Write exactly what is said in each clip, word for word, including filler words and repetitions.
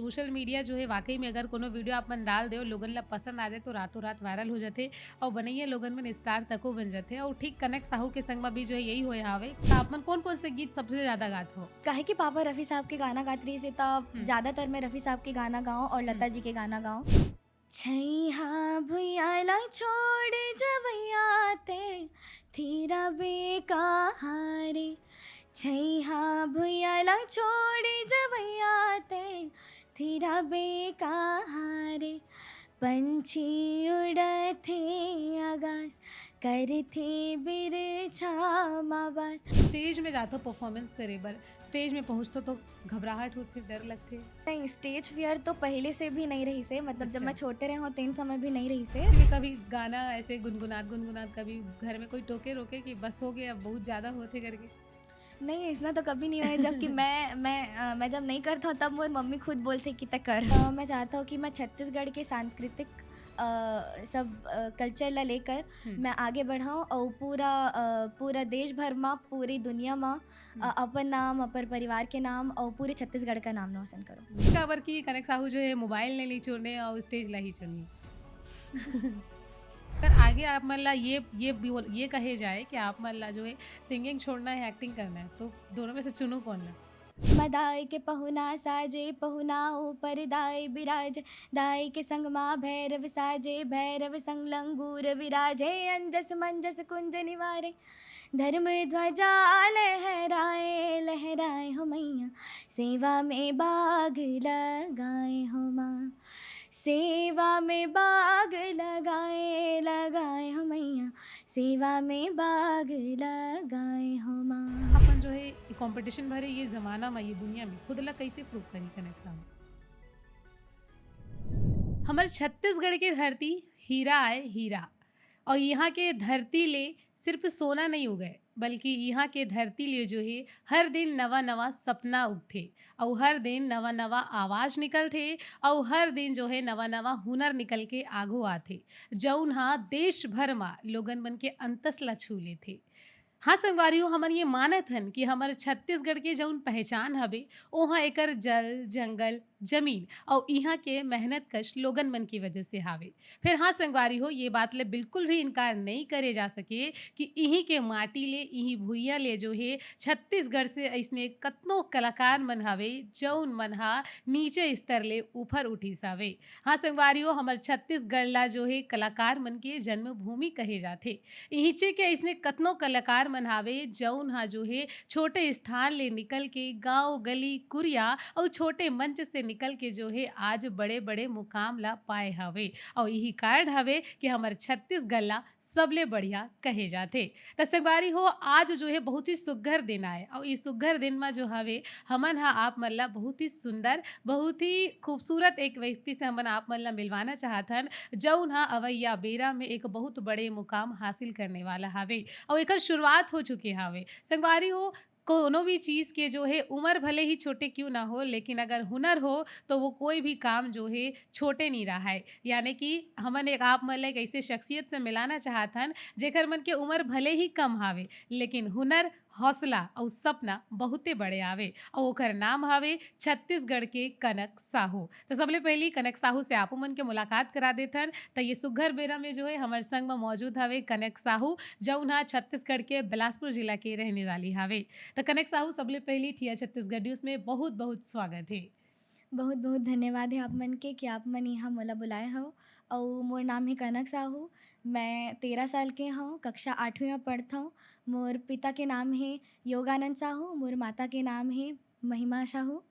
Social media जो है, वाकई में अगर कोनो वीडियो आप मन डाल देव, लोगन ला पसंद आ जाए, तो रातों रात वायरल हो जाथे और बनैया लोगन मन स्टार तको बन जाथे। और ठीक कनक साहू के संग में भी जो है यही होए हावे। तो आप मन कौन कौन से गीत सबसे ज्यादा गात हो? काहे कि पापा रफी साहब के गाना गात रहिस हे, त ज्यादातर मैं रफी साहब के गाना गाऊं और लता जी के गाना गाऊं। छैहा भुइया ला छोड़ जवैया ते, थीरा बेकहारे। छैहा भुइया ला छोड़ जवैया ते, थीरा बेकहारे। पंछी उड़थे आगास, करथे बिरछा मा बास। स्टेज में जाथो परफॉर्मेंस करे बर, स्टेज में पहुंचथो तो घबराहट होथे, डर लगथे? नहीं, स्टेज फियर तो पहले से भी नहीं रहिस हे, मतलब जब अच्छा। मैं छोटे रहे हूँ, तेन समय भी नहीं रहिस हे। एक्चुअली कभी गाना ऐसे गुनगुनात गुनगुनात कभी घर में कोई टोके रोके कि बस हो गया, अब बहुत ज्यादा होथे करके? नहीं, इसना तो कभी नहीं होए, जबकि मैं मैं अ, मैं जब नहीं करता हूँ, तब मोर मम्मी खुद बोलथे कि "तै कर।" अ, मैं चाहता हूँ कि मैं छत्तीसगढ़ के सांस्कृतिक अ, सब कल्चर ला लेकर हम्म। मैं आगे बढ़ाऊँ और पूरा अ, पूरा देश भर मा, पूरी दुनिया मा अ, अपन नाम, अपन परिवार के नाम और पूरे छत्तीसगढ़ का नाम रोशन करूँ। काबर कि कनक साहू जो है मोबाइल ने नहीं छोड़ने और स्टेज ला ही चुनी। पर आगे आप मन ला ये ये बोल ये कहे जाए कि आप मन ला जो है सिंगिंग छोड़ना है, एक्टिंग करना है, तो दोनों में से चुनू कौन ला? मदाई के पहुना साजे पहुना ऊपर दाई बिराज, दाई के संग मा भैरव साजे भैरव संग लंगूर विराजे। अंजस मंजस कुंज निवारे धर्म ध्वजा लहराए लहराए हो मैया, सेवा में बाग लगाए हो माँ। सेवा में बाग लगाए लगाए हो मैया, सेवा में बाग लगाए हो माँ। अपन जो है कंपटीशन भरे ये जमाना में, ये दुनिया में खुद ला कैसे प्रूव करी कनक साहू? हमर छत्तीसगढ़ के धरती हीरा आए हीरा, और यहाँ के धरती ले सिर्फ सोना नहीं उगे, बल्कि यहाँ के धरती ले जो है हर दिन नवा नवा सपना उगथे, और हर दिन नवा नवा आवाज निकलथे, और हर दिन जो है नवा नवा हुनर निकल के आघू आथे, जौन हा देश भर मा लोगन मन के अंतस ला छू लेथे। हाँ संगवारी हो, हमन ये मानत हन कि हमर छत्तीसगढ़ के जौन पहचान हवे, ओहा एकर जल, जंगल, जमीन और इहाँ के मेहनत कश लोगन मन की वजह से हावे। फिर हाँ संगवारी हो, ये बात ले बिल्कुल भी इनकार नहीं करे जा सके कि इहीं के माटी ले, इहीं भुइया ले जो है छत्तीसगढ़ से ऐसने कतनो कलाकार मन हावे, जौन मन हा नीचे स्तर ले ऊपर उठिस हावे। हाँ संगवारी हो, हमर छत्तीसगढ़ ला जो है कलाकार मन के जन्मभूमि कहे जाथे। इहिंचे के अइसने कतनो कलाकार मन हावे, जउन ह जो हे छोटे स्थान ले निकल के गांव, गली, कुरिया अउ छोटे मंच से निकल के जो हे आज बड़े-बड़े मुकाम ला पाए हवे। अउ इही कारण हवे कि हमर छत्तीसगढ़ ला सबले बढ़िया कहे जाथे। त संगवारी हो, आज जो हे बहुत ही सुग्घर दिन आय अउ ई सुग्घर दिन म जो हवे हमन ह आप मन ला बहुत ही सुंदर, बहुत ही खूबसूरत एक व्यक्ति से हमन आप मन ला मिलवाना चाहत हन, जउन ह अवइया बेरा में एक बहुत बड़े मुकाम हासिल करने वाला हावे अउ एकर शुरुआत हो चुके हावे। संगवारी हो, कोनो भी चीज के जो हे उम्र भले ही छोटे क्यों ना हो, लेकिन अगर हुनर हो तो वो कोई भी काम जो हे छोटे नहीं रहा है। यानी कि हमन एक आप मन ला एक ऐसे शख्सियत से मिलाना चाहत हन जेकर मन के उम्र भले ही कम हावे, लेकिन हुनर, हौसला अउ सपना बहुते बड़े आवे अउ ओकर नाम हावे छत्तीसगढ़ के कनक साहू। तो सबले पहली कनक साहू से आपो मन के मुलाकात करा देथन। त ये सुग्घर बेरा में जो है हमर संग में मौजूद हावे कनक साहू, जउन ह छत्तीसगढ़ के बिलासपुर जिला के रहने वाली हावे। त कनक साहू, सबले पहली ठिया छत्तीसगढ़ न्यूज में बहुत बहुत स्वागत है। बहुत बहुत धन्यवाद है आप मन के कि आप मन यहाँ मोला बुलाए हो। अउ मोर नाम है कनक साहू। मैं तेरह साल के हूँ, कक्षा आठवीं में पढ़ता हूँ। मोर पिता के नाम है योगानंद साहू, मोर माता के नाम है महिमा साहू।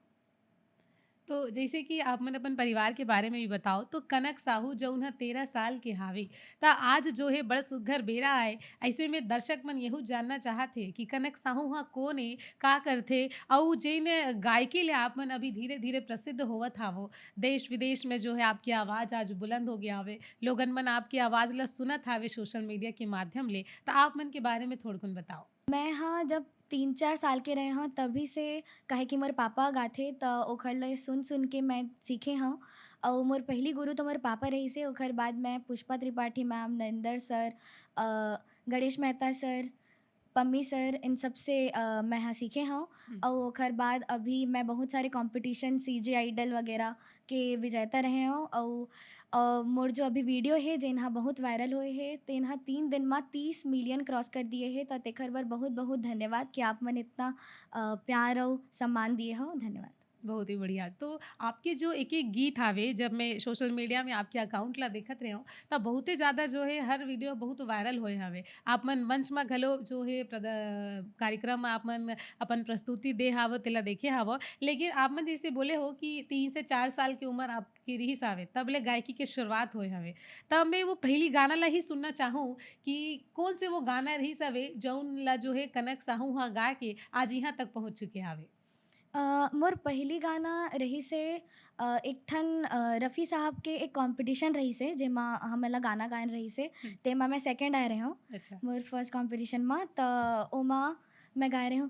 तो जैसे कि आप मन अपन परिवार के बारे में भी बताओ, तो कनक साहू जउन ह तेरह साल के हावे, त आज जो हे बड़ सुग्घर बेरा आय। ऐसे में दर्शक मन यहू जानना चाहत हे कि कनक साहू ह कौन हे, का करथे, अउ जेन गायकी ले आप मन अभी धीरे-धीरे प्रसिद्ध होवत हावो, देश-विदेश में जो हे आपके आवाज आज बुलंद हो गया हावे, लोगन मन आपके आवाज ल सुनत हावे सोशल मीडिया के माध्यम ले, त आप मन के बारे में थोड़कुन बताओ। मैं हाँ जब तीन चार साल के रहे हूँ तभी से, काहे कि मोर पापा गाथे त ओखर ले सुन सुन के मैं सीखे हूँ। अउ मोर पहली गुरु तो मोर पापा रहिस हे, ओखर बाद मैं Pushpa Tripathi ma'am, Narendra sir, uh, Ganesh Mehta sir, Pammi sir, in सब से, अ, मैं ह सीखे हव। हम्म। अउ ओखर बाद अभी मैं बहुत सारे कॉम्पिटिशन, सीजे आइडल वगैरह के विजेता रहे हव। अउ, अ, मोर जो अभी वीडियो हे, जेन ह बहुत वायरल होए हे, तेन ह तीन दिन म तीस मिलियन क्रॉस कर दिए हे। त तेखर बर बहुत-बहुत धन्यवाद कि आप मन इतना, अ, प्यार अउ सम्मान दिए हव। धन्यवाद। बहुत ही बढ़िया। तो आपके जो एक-एक गीत हावे, जब मैं सोशल मीडिया में आपके अकाउंट ला देखत रहे हव, त बहुते ज़्यादा जो हे, हर वीडियो बहुत वायरल होए हावे। आप मन मंच म घलो जो हे, प्रद-, कार्यक्रम म आप मन अपन प्रस्तुति दे हावव, तेला देखे हावव। लेकिन आप मन जैसे बोले हो कि तीन से चार साल के उम्र आपके रिहिस हावे, तब ले गायकी के शुरुआत होए हावे। त मैं वो पहली गाना ला ही सुनना चाहूँ कि कौन से वो गाना रिहिस हावे, जौन ला जो हे, कनक साहू ह गा के आज इहाँ तक पहुँच चुके हावे। अ, मोर पहली गाना रहिस हे, अ, एक ठन, अ, रफ़ी साहब के एक कॉम्पिटिशन रहिस हे, जेमा हमन ला गाना गायन रहिस हे, हम्म। तेमा मैं सेकंड आए रहे हव। अच्छा। मोर फर्स्ट कॉम्पिटिशन म, त ओमा मैं गाए रहे हव,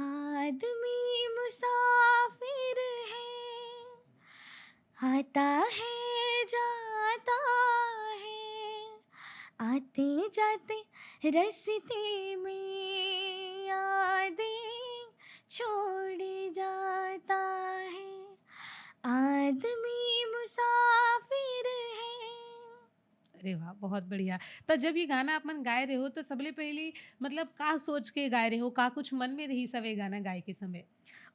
"आदमी मुसाफिर है, आता है, जाता है, आते जाते रस्ते में यादें छोड़ जाता है, आदमी मुसाफिर है।" अरे वाह, बहुत बढ़िया। त जब ये गाना आप मन गाए रहे हो, त सबले पहली, मतलब, का सोच के गाए रहे हो? का कुछ मन में रहिस हवे गाना गाए के समय?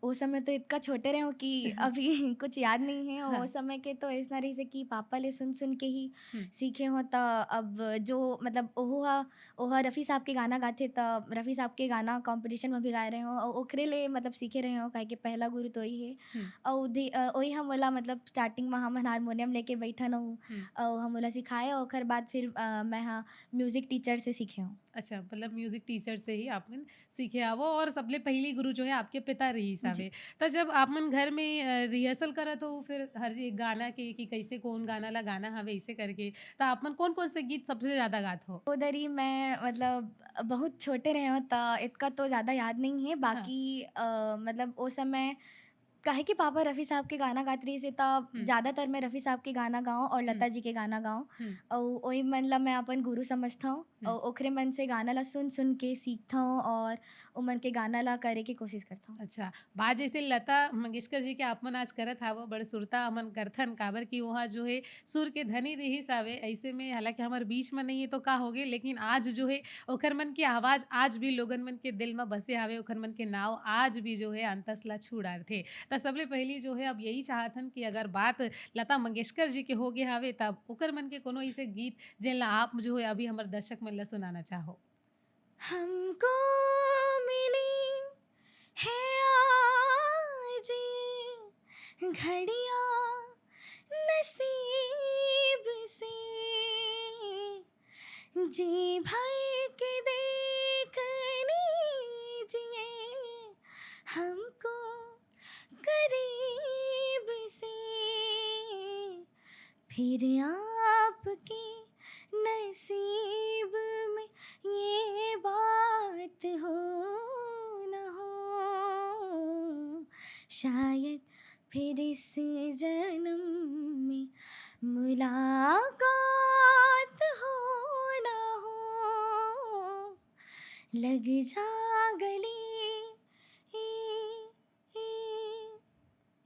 ओ समय तो इतका छोटे रहे हव कि अभी कुछ याद नहीं है। हाँ। ओ समय के तो अइसना रहिस हे कि पापा ले सुन-सुन के ही हम्म। सीखे हव। त अब जो, मतलब, ओहू ह, ओह रफ़ी साहब के गाना गाथे, त रफ़ी साहब के गाना कॉम्पिटिशन में भी गाए रहे हव, अउ ओखरे ले, मतलब, सीखे रहे हव, काहे कि पहला गुरु तो ओही हे। हम्म। अउ धि-, अ, ओही ह मोला, मतलब, स्टार्टिंग में हमन हारमोनियम लेके बैठन हव, हम्म। अउ ह मोला सिखाए, ओखर बाद फिर, अ, मैं ह म्यूजिक टीचर से सीखे हव। अच्छा, मतलब, म्यूजिक टीचर से ही आप मन सीखे हावव, अउ सबले पहली गुरु जो हे, आपके पिता रहिस जी। हावे। त जब आप मन घर में, अ, रिहर्सल करत हो, फिर हर एक गाना के, कि कैसे कौन गाना ला गाना हवे, इसे करके, त आप मन कौन-कौन से गीत सबसे ज्यादा गात हो? ओ दरी मैं, मतलब, बहुत छोटे रहे हव, त इतका तो ज्यादा याद नहीं है। हाँ। बाकी, अ, मतलब, ओ समय काहे कि पापा रफ़ी साहब के गाना गात रहिस हे, त हम्म। ज्यादातर मैं रफ़ी साहब के गाना गाऊँ अउ हम्म। लता जी के गाना गाऊँ। हम्म। अउ ओही मन ला मैं अपन गुरु समझथव। हम्म। अउ ओखरे मन से गाना ला सुन-सुन के सीखथव अउ ओमन के गाना ला करे के कोशिश करथव। अच्छा, बात जैसे लता मंगेशकर जी के आप मन आज करत हावव, बड़ सुरता हमन करथन, काबर कि ओहा जो हे सुर के धनी रिहिस हावे। ऐसे में हालांकि हमर बीच में नहीं है तो का होगे, लेकिन आज जो हे ओखर मन के आवाज आज भी लोगन मन के दिल में बसे हावे, ओखर मन के नाव आज भी जो हे अंतस ला छू डारथे। त सबले पहली जो हे अब यही चाहथन कि अगर बात लता मंगेशकर जी के होगे हावे, तब ओकर मन के कोनो ऐसे गीत जेन ला आप जो हे अभी हमर दर्शक मन ला सुनाना चाहो। हमको मिली है आज ये घड़ियाँ नसीब से, जी भर के देख लीजिए हमको करीब से, फिर आपके नसीब में ये बात हो न हो, शायद फिर इस जन्म में मुलाकात हो ना हो, लग जा गले।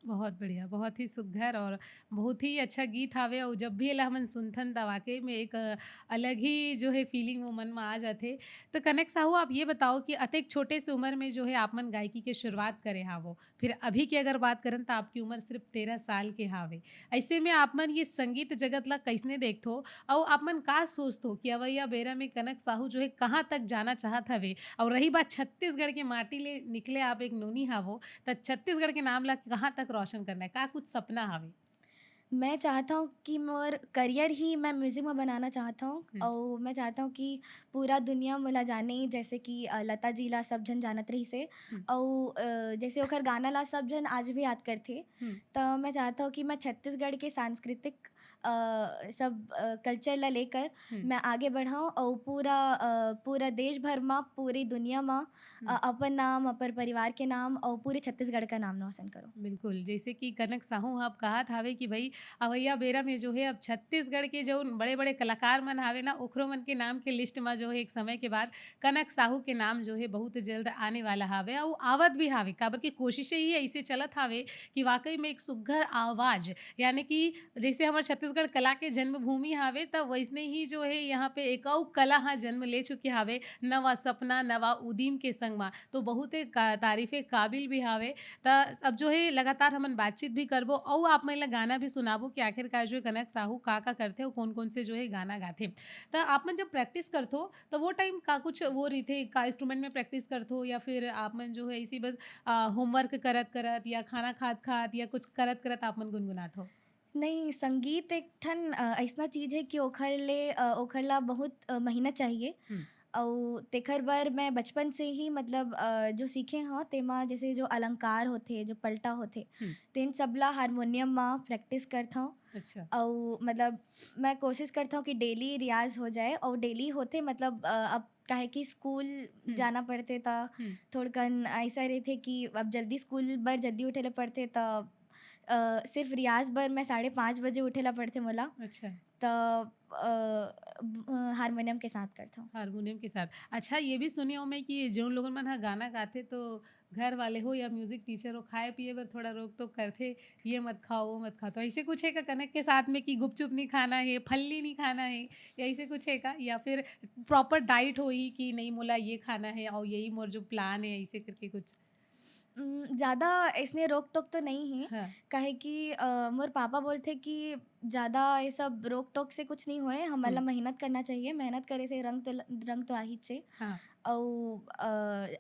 बहुत बढ़िया, बहुत ही सुघर और बहुत ही अच्छा गीत हावे। और जब भी एला हमन सुनथन, त वाकई में एक, अ, अलग ही जो है फीलिंग वो मन में आ जाथे। तो कनक साहू, आप ये बताओ कि अतेक छोटे से उम्र में जो है आप मन गायकी के शुरुआत करे हावो, फिर अभी की अगर बात करन, त आपकी उम्र सिर्फ तेरह साल के हावे। ऐसे में आप मन ये संगीत जगत ला कैसने देखथो, अउ आप मन का सोचथो कि अवइया बेरा में कनक साहू जो है कहाँ तक जाना चाहत हवे? और रही बात छत्तीसगढ़ के माटी ले निकले आप एक नोनी हावो, त छत्तीसगढ़ के नाम ला कहाँ तक रोशन करना है? का कुछ सपना हावे? मैं चाहत हव कि मोर करियर ही मैं म्यूजिक में बनाना चाहत हव, हम्म। अउ मैं चाहत हव कि पूरा दुनिया मोला जाने, जैसे कि, अ, लता जी ला सब झन जानत रहिस हे, हम्म। अउ, अ, जैसे ओकर गाना ला सब झन आज भी याद करथे, हम्म। त मैं चाहत हव कि मैं छत्तीसगढ़ के सांस्कृतिक, अ, सब, अ, कल्चर ला लेकर हम्म। मैं आगे बढ़व अउ पूरा, अ, पूरा देश भर म, पूरी दुनिया म, हम्म। अ, अपन नाम, अपन परिवार के नाम अउ पूरे छत्तीसगढ़ का नाम रोशन करो। बिल्कुल, जैसे कि कनक साहू ह आप कहत हावे कि भाई, अवइया बेरा में जो है, अब छत्तीसगढ़ के जउन बड़े-बड़े कलाकार मन हावे ना, ओखरो मन के नाम के लिस्ट म जो है, एक समय के बाद कनक साहू के नाम जो है, बहुत जल्द आने वाला हावे, अउ आवत भी हावे, काबर के कोशिशें ही अइसे चलत हावे कि वाकई में एक सुग्घर आवाज, यानी कि जइसे हमर छत्तीसगढ़ कला के जन्मभूमि हावे, त वइसने ही जो है, यहाँ पे एक अउ कला ह जन्म ले चुके हावे, नवा सपना, नवा उदीम के संग म। तो बहुते का-, तारीफे काबिल भी हावे। त अब जो है, लगातार हमन बातचीत भी करबो, अउ आप मन ला गाना भी सुनाबो कि आखिरकार जो है, कनक साहू का-का करथे अउ कौन-कौन से जो है, गाना गाथे। त आप मन जब प्रैक्टिस करथो, त वो टाइम का कुछ वो रहिथे, का इंस्ट्रूमेंट में प्रैक्टिस करथो, या फिर आप मन जो है, इसी बस, अ, होमवर्क करत-करत या खाना खात-खात या कुछ करत-करत आप मन गुनगुनाथो? नहीं, संगीत एक ठन, अ, अइसना चीज है कि ओखर ले, अ, ओखर ला बहुत, अ, मेहनत चाहिए। हम्म। अउ तेखर बर मैं बचपन से ही, मतलब, अ, जो सीखे हव, तेमा जैसे जो अलंकार होथे, जो पलटा होथे, हम्म। तेन सब ला हारमोनियम म प्रैक्टिस करथव। अच्छा। अउ, मतलब, मैं कोशिश करथव कि डेली रियाज हो जाए, अउ डेली होथे, मतलब, अ, अब काहे कि स्कूल हम्म। जाना पड़थे, त हम्म। थोड़कन ऐसा रहिथे कि अब जल्दी स्कूल बर जल्दी उठे ला पड़थे, त, अ, सिर्फ रियाज बर मैं साढ़े पाँच बजे उठे ला पड़थे मोला। अच्छा। त, अ, ब-, अ, हारमोनियम के साथ करथव। हारमोनियम के साथ। अच्छा, ये भी सुने हव मैं कि जउन लोगन मन ह गाना गाथे, तो घर वाले हो या म्यूजिक टीचर हो, खाए पिए बर थोड़ा रोक टोक करथे, "ये मत खाओ, वो मत खाओ।" तो ऐसे कुछ है का कनक के साथ में कि गुपचुप नहीं खाना है, फल्ली नहीं खाना है, या ऐसे कुछ है का? या फिर प्रॉपर डाइट होही कि नहीं, मोला ये खाना है अउ यही मोर जो प्लान है, ऐसे करके कुछ? उम, ज़्यादा अइसने रोक टोक तो नहीं है, हाँ। काहे कि, अ, मोर पापा बोलथे कि ज़्यादा ये सब रोक टोक से कुछ नहीं होए, हमन ला हम्म। मेहनत करना चाहिए, मेहनत करे से रंग तो ल-, रंग तो आहिच हे। हाँ। अउ, अ,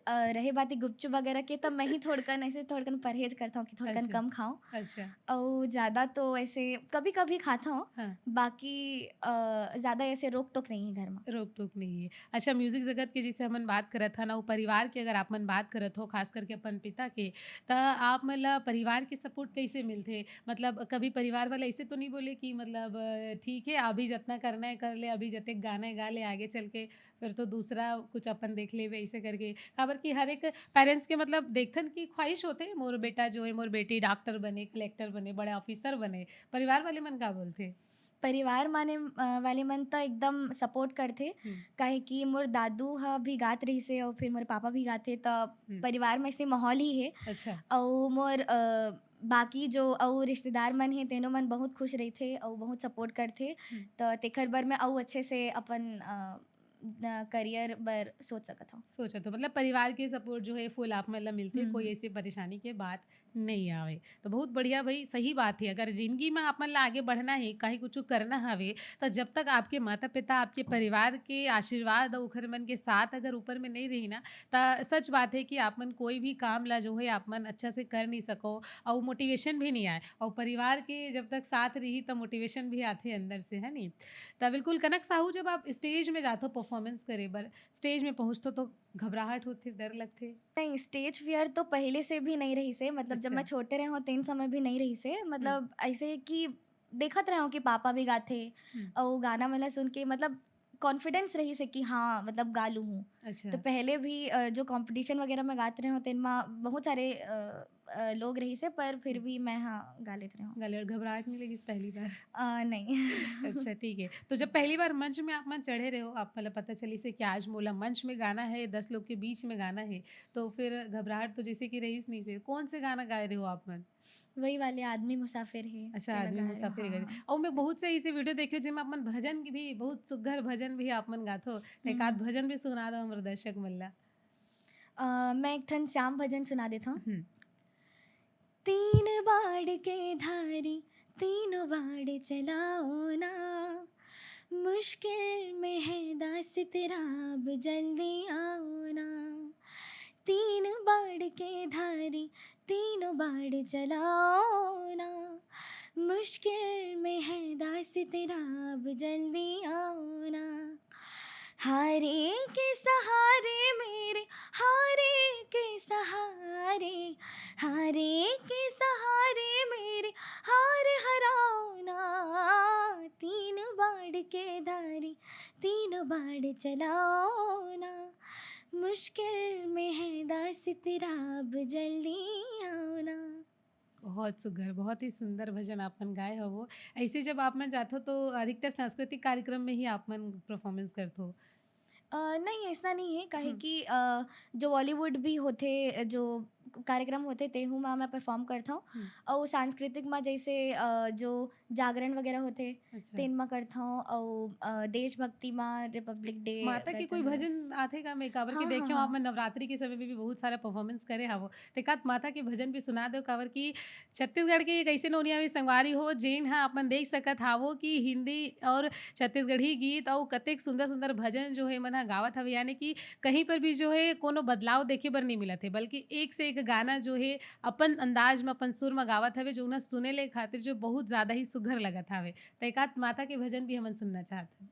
अ, रहे बात गुपचुप वगैरह के, त मैं ही थोड़कन ऐसे थोड़कन परहेज करथव कि थोड़कन अच्छा। कम खाओ। अच्छा। अउ ज़्यादा तो ऐसे कभी-कभी खाथव, हाँ। बाकी, अ, ज़्यादा ऐसे रोक टोक नहीं है घर में। रोक टोक नहीं है। अच्छा, म्यूजिक जगत के जैसे हमन बात करत हन, अउ परिवार के अगर आप मन बात करत हो, खास करके अपन पिता के, त आप मन ला परिवार के सपोर्ट कैसे मिलथे? मतलब, कभी परिवार वाले ऐसे तो नहीं बोले कि मतलब, अ, ठीक है, अभी जितना करना है कर ले, अभी जतेक गाना है गा ले, आगे चल के फिर तो दूसरा कुछ अपन देख लेबे, ऐसे करके? काबर कि हर एक पेरेंट्स के, मतलब, देखथन कि ख्वाहिश होथे, मोर बेटा जो है, मोर बेटी डॉक्टर बने, कलेक्टर बने, बड़े ऑफिसर बने, परिवार वाले मन का बोलथे? परिवार माने, अ, वाले मन त एकदम सपोर्ट करथे, हम्म। काहे कि मोर दादू ह भी गात रहिसे अउ फिर मोर पापा भी गाथे, त हम्म। परिवार में ऐसे माहौल ही है। अच्छा। अउ मोर, अ, बाकी जो अउ रिश्तेदार मन हे, तेनो मन बहुत खुश रहिथे अउ बहुत सपोर्ट करथे। हम्म। त तेखर बर मैं अउ अच्छे से अपन, अ, न-, करियर बर सोच सकत हव। सोचत हो, मतलब, परिवार के सपोर्ट जो है, फुल आप मन ला मिलथे, हम्म, कोई हम्म। ऐसी परेशानी के बात नहीं आवे। तो बहुत बढ़िया भाई, सही बात है। अगर जिंदगी में आप मन ला आगे बढ़ना है, कहीं कुछ करना हवे, तो जब तक आपके माता पिता, आपके परिवार के आशीर्वाद अउ ओखर मन के साथ अगर ऊपर में नहीं रही ना, त सच बात है कि आप मन कोई भी काम ला जो है, आप मन अच्छा से कर नहीं सको, अउ मोटिवेशन भी नहीं आए। अउ परिवार के जब तक साथ रही, त मोटिवेशन भी आथे अंदर से, है नी? त बिल्कुल, कनक साहू, जब आप स्टेज में जाथो परफॉर्मेंस करे बर, स्टेज में पहुंचथो, तो घबराहट होथे, डर लगथे? नहीं, स्टेज फियर तो पहले से भी नहीं रहिसे, मतलब, जब अच्छा। मैं छोटे रहे हूँ, तेन समय भी नहीं रहिसे, मतलब, हम्म। ऐसे कि देखत रहे हूँ कि पापा भी गाथे, हम्म। अउ गाना मन ला सुन के, मतलब, कॉन्फिडेंस रहिसे कि हाँ, मतलब, गा लूँ हूँ। अच्छा। तो पहले भी, अ, जो कॉम्पिटिशन वगैरह में गात रहे हूँ, तेन मा बहुत सारे, अ, अ, लोग रहिसे, पर फिर हम्म। भी मैं, हाँ, गा लेत रहे हूँ। गा ले, और घबराहट नहीं लगिस पहली बार? अ, नहीं। अच्छा, ठीक है। तो जब पहली बार मंच में आप मन चढ़े रहे हो, आप, मतलब, पता चलिसे कि आज मोला मंच में गाना है, दस लोग के बीच में गाना है, तो फिर घबराहट तो जैसे कि रहिस नहीं से। कौन से गाना गाए रहे हो आप मन? वही वाले, आदमी मुसाफिर है, अच्छा, तेला आदमी गाए, मुसाफिर है। हाँ। अउ मैं बहुत से ऐसे वीडियो देखे हो, जेमा आप मन भजन की भी, बहुत सुघर भजन भी आप मन गाथो। तो एक आध हम्म। भजन भी सुना दो हमर दर्शक मन ला। अ, मैं एक ठन श्याम भजन सुना देत हूँ। हम्म। तीन बाड़ के धारी, तीनों बाड़ चलाओ ना, मुश्किल में है दास तेरा, अब जल्दी आओ ना। तीन बाड़ के धारी, तीनों बाड़ चलाओ ना, मुश्किल में है दास तेरा, अब जल्दी आओ ना। हारे के सहारे मेरे, हारे के सहारे, हारे के सहारे मेरे, हार हराओ ना। तीन बाड़ के धारी, तीन बाड़ चलाओ ना, मुश्किल में है दास तेरा, अब जल्दी आओ ना। बहुत सुघर, बहुत ही सुंदर भजन आप मन गाए हवो। ऐसे जब आप मन जाथो तो अधिकतर सांस्कृतिक कार्यक्रम में ही आप मन परफॉर्मेंस करथो? अ, नहीं, ऐसा नहीं है, काहे हम्म। कि, अ, जो बॉलीवुड भी होथे, जो कार्यक्रम होथे, तेहू मा मैं परफॉर्म करथौं। हम्म। अउ सांस्कृतिक मा जैसे, अ, जो जागरण वगैरह होथे, अच्छा। तेन मा करथौं। अउ, अ, देशभक्ति मा रिपब्लिक डे माता के करथन कोई भजन बस। आथे का? मैं काबर के हाँ, देखे हाँ, हूँ, आप हाँ। मन नवरात्रि के समय में भी बहुत सारा परफॉर्मेंस करे हवो। ते का माता के भजन भी सुना दो, काबर कि छत्तीसगढ़ के एक ऐसे नोनिया भी संगवारी हो, जेन ह आप मन देख सकत हावो कि हिंदी और छत्तीसगढ़ी गीत अउ कतेक सुंदर-सुंदर भजन जो हे मन ह गावत हवे, यानी कि कहीं पर भी जो हे कोनो बदलाव देखे बर नहीं मिलत हे, बल्कि एक से एक गाना जो हे अपन अंदाज म, अपन सुर म गावत हवे, जो उन्हा सुने ले खातिर जो बहुत ज़्यादा ही सुघर लगत हवे। त एकाध माता के भजन भी हमन सुनना चाहत हन।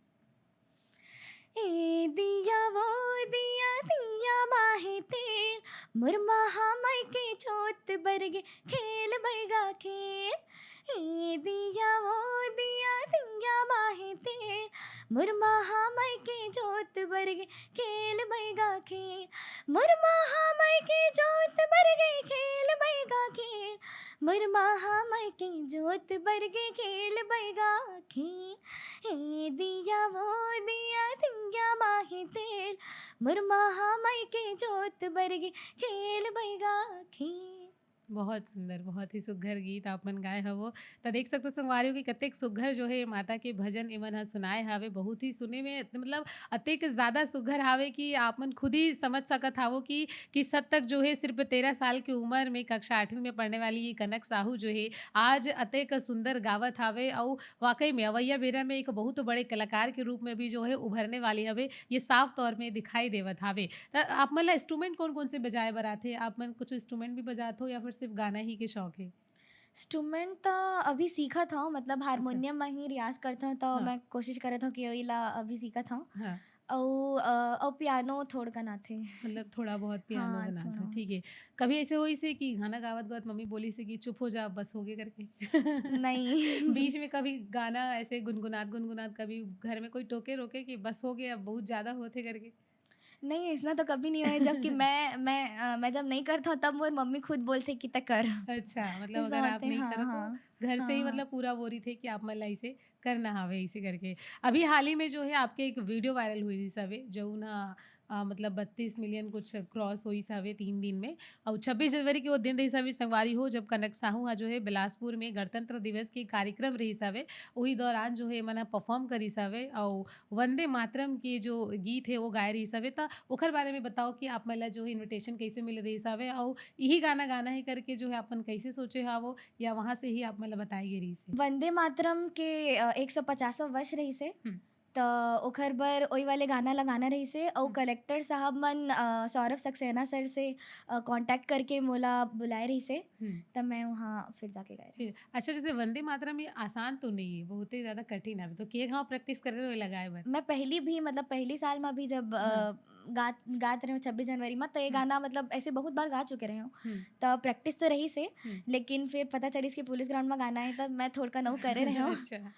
ए दिया वो दिया, दिया माहे तेल, मोर महामाई के जोत बरगे, खेल बैगा खेल। ए दिया वो दिया, दिया माहे तेल, मोर महामाई के जोत बरगे, खेल बैगा खेल। मोर महामाई के जोत बरगे, खेल बैगा खेल। मोर महामाई के जोत बरगे, खेल बैगा खेल। ए दिया वो दिया, दिया माहे तेल, मोर महामाई के जोत बरगे, खेल बैगा खेल। बहुत सुंदर, बहुत ही सुघर गीत आप मन गाए हवो। त देख सकथो संगवारी हो कि कतेक सुघर जो हे माता के भजन एमन ह सुनाए हावे। बहुत ही सुने में, मतलब, अतेक ज़्यादा सुघर हावे कि आप मन खुद ही समझ सकत हावो कि किस हद तक जो हे सिर्फ तेरह साल की उम्र में कक्षा आठवीं में पढ़ने वाली ये कनक साहू जो हे आज अतेक सुंदर गावत हावे। अउ वाकई में अवइया बेरा में एक बहुत बड़े कलाकार के रूप में भी जो हे उभरने वाली हवे, ये साफ तौर में दिखाई देवत हावे। त आप मन ला इंस्ट्रूमेंट कौन-कौन से बजाए बर आथे? आप मन कुछ इंस्ट्रूमेंट भी बजात हो या फिर सिर्फ गाना ही के शौक हे? इंस्ट्रूमेंट त अभी सीखत हौं, मतलब, हाँ। हारमोनियम म ही रियाज करत हौं, त हाँ। मैं कोशिश करत हौं कि ओही ला अभी सीखत हौं। हाँ। अउ, अ, अउ पियानो थोड़कन आथे। मतलब, थोड़ा बहुत पियानो हाँ, बनात हो, थोड़ा। ठीक है। कभी ऐसे होइस हे कि गाना गावत-गावत मम्मी बोलिस हे कि "चुप हो जा, बस होगे" करके? नहीं। बीच में कभी गाना ऐसे गुनगुनात, गुनगुनात कभी घर में कोई टोके-रोके कि "बस होगे, अब बहुत ज़्यादा होत हे" करके? नहीं, अइसना तो कभी नहीं होए, जबकि मैं, मैं, अ, मैं जब नहीं करत हौं, तब मोर मम्मी खुद बोलथे कि "तैं कर।" अच्छा, मतलब, अगर आप नहीं करत हो, हाँ। घर से ही, हाँ, मतलब, हाँ। पूरा वो रहिथे कि आप मन ला इसे करना हावे, इसे करके। अभी हाल ही में जो है, आपके एक वीडियो वायरल होइस हवे, जउन ह, अ, मतलब, बत्तीस मिलियन कुछ क्रॉस होइस हवे तीन दिन में। अउ छब्बीस जनवरी के वो दिन रहिस हवे, संगवारी हो, जब कनक साहू ह जो है, बिलासपुर में गणतंत्र दिवस के कार्यक्रम रहिस हवे, उही दौरान जो है, एमन ह परफॉर्म करिस हवे, अउ वंदे मातरम के जो गीत हे, वो गाए रहिस हवे। त ओखर बारे में बताओ कि आप मन ला जो है, इन्विटेशन कैसे मिले रहिस हवे, अउ इही गाना गाना हे करके जो है, आप मन कैसे सोचे हावो, या वहाँ से ही आप मन ला बताए गे रहिस हे? वंदे मातरम के, अ, एक सौ पचासवाँ वर्ष रहिस हे, हम्म। त ओखर बर ओई वाले गाना ला गाना रहिस हे, अउ हम्म। कलेक्टर साहब मन, अ, सौरभ सक्सेना सर से, अ, कॉन्टैक्ट करके मोला बुलाए रहिस हे, हम्म। त मैं वहाँ फिर जाके गाए रहेंव। फिर, अच्छा, जैसे वंदे मातरम ये आसान तो नहीं है, बहुत ही ज़्यादा कठिन है, तो के घाव प्रैक्टिस करे रहे हो लगाए बर? मैं पहली भी, मतलब, पहली साल में भी जब, अ, हाँ। गात, गात रहेंव छब्बीस जनवरी में, तो ये हम्म। गाना, मतलब, ऐसे बहुत बार गा चुके रहेंव। हम्म। तो प्रैक्टिस तो रहिस हे, हम्म। लेकिन फिर पता चलिस कि पुलिस ग्राउंड में गाना है, तब मैं थोड़कन अउ करे रहेंव। अच्छा।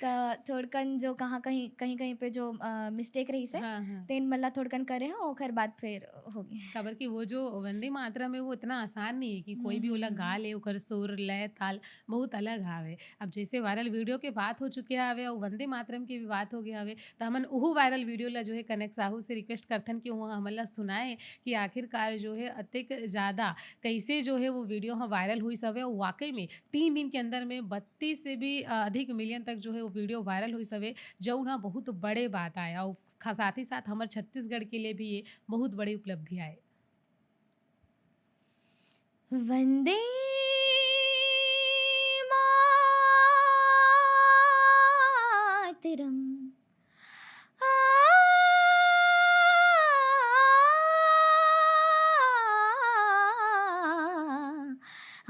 त थोड़कन जो कहाँ कहीं, कहीं-कहीं पे जो, अ, मिस्टेक रहिस हे, हाँ, हाँ। तेन मन ला थोड़कन करे हौं, ओखर बाद फिर होगे। काबर कि वो जो वंदे मातरम हे, वो इतना आसान नहीं है कि कोई भी ओला हम्म। गा ले, ओकर सुर, लय, ताल बहुत अलग हावे। अब जैसे वायरल वीडियो के बात हो चुके हावे अउ वंदे मातरम के भी बात हो गया हावे, त हमन उहू वायरल वीडियो ला जो है कनक साहू से रिक्वेस्ट करथन कि वो हमन ला सुनाए कि आखिरकार जो है अतेक ज़्यादा कैसे जो है वो वीडियो ह वायरल होइस हवे। अउ वाकई में तीन दिन के अंदर में बत्तीस से भी, अ, अधिक मिलियन तक जो है वो वीडियो वायरल होइस हवे, जउन ह बहुत बड़े बात आय अउ खा-, साथ ही साथ हमर छत्तीसगढ़ के लिए भी ये बहुत बड़ी उपलब्धि आय। वंदे मातरम।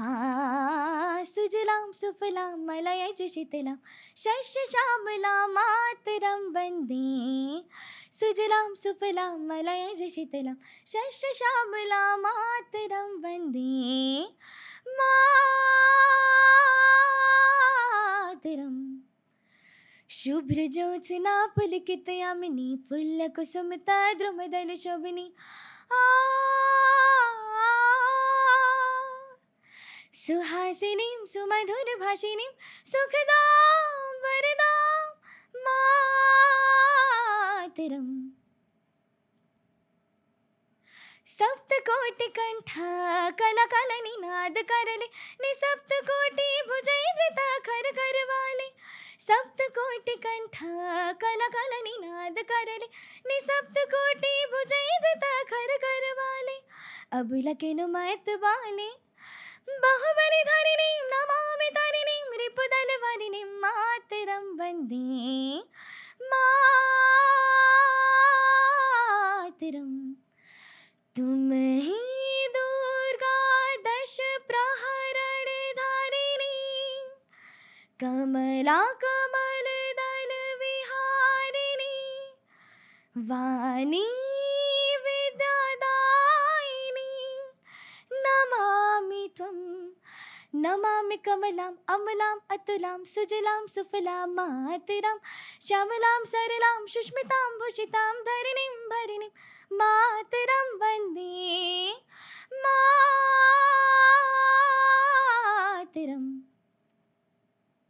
आ, आ, सुजलाम सुफलाम मलयज शीतलाम शस्य श्यामलाम मातरम वंदे। सुजलाम सुफलाम मलयज शीतलाम शस्य श्यामलाम मातरम वंदे मातरम। शुभ्र ज्योत्स्ना पुलकित यामिनी फुल्ल कुसुम तद्रुम दल शोभिनी। आ, आ, सुहासिनीं सुमधुरभाषिणीं सुखदां वरदां मातरम्। सप्तकोटिकण्ठा कलाकलनिनाद करले, निसप्तकोटिभुजैर्धृता खरखरवाले। सप्तकोटिकण्ठा कलाकलनिनाद करले, निसप्तकोटिभुजैर्धृता खरखरवाले। अबुलकेनु मत बाले, बाहुबलि धरिणीं नमामि तरिणीं रिपुदल वरिणीं मातरं वन्दे मातरम्। तुम ही दुर्गा दश प्रहरण धारिणी, कमला कमल दल विहारिणी, वाणी विद्यादायिनी नमामि त्वं। नमामि कमलां अमलां अतुलां सुजलां सुफलां मातरं श्यामलां सरलां सुष्मितां भूषितां धरणीं भरिणीं मातरं वन्दे मातरम्।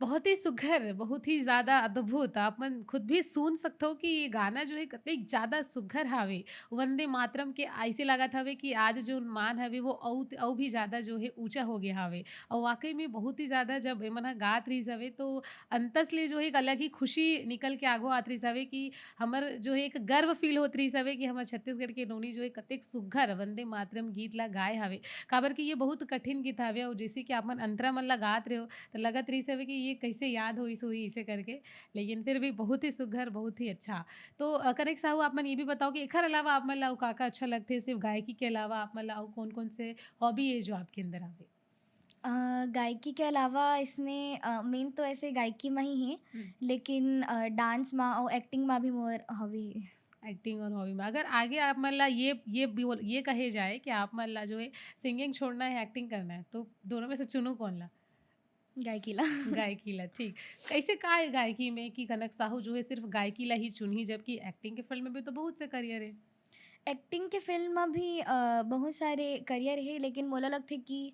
बहुत ही सुघर, बहुत ही ज़्यादा अद्भुत। आप मन खुद भी सुन सकथो कि ये गाना जो है कतेक ज़्यादा सुघर हावे। वंदे मातरम के ऐसे लागत हवे कि आज जो मान हवे वो अउ, अउ भी ज़्यादा जो है ऊँचा हो गया हावे। और वाकई में बहुत ही ज़्यादा जब एमन ह गात रहिस हवे तो अंतस ले जो है एक अलग ही खुशी निकल के आगू आत रहिस हवे कि हमर जो है एक गर्व फील होत रहिस हवे कि हमर छत्तीसगढ़ के नोनी जो है कतेक सुघर वंदे मातरम गीत ला गाए हावे। काबर कि ये बहुत कठिन गीत हावे और जैसे कि आप मन अंतरा मन ला गात रहे हो तो लगत रहिस हवे कि ये कैसे याद होइस होही इसे करके, लेकिन फिर भी बहुत ही सुघर, बहुत ही अच्छा। तो अ, कनक साहू, आप मन ये भी बताओ कि एखर अलावा आप मन ला अउ का-का अच्छा लगथे, सिर्फ गायकी के अलावा आप मन ला अउ कौन-कौन से हॉबी है जो आपके अंदर आवे? अ, गायकी के अलावा इसने अ, मेन तो ऐसे गायकी में ही है, हम्म। लेकिन अ, डांस में और एक्टिंग में भी मोर हॉबी है। एक्टिंग और हॉबी में अगर आगे आप मन ला ये ये बोल ये कहे जाए कि आप मन ला जो है सिंगिंग छोड़ना है, एक्टिंग करना है, तो दोनों में से चुनू कौन ला? गायकी ला। गायकी ला, ठीक। कैसे का है गायकी में कि कनक साहू जो है सिर्फ गायकी ला ही चुनही, जबकि एक्टिंग के फील्ड में भी तो बहुत से करियर है? एक्टिंग के फील्ड में भी अ, बहुत सारे करियर है, लेकिन मोला लगथे कि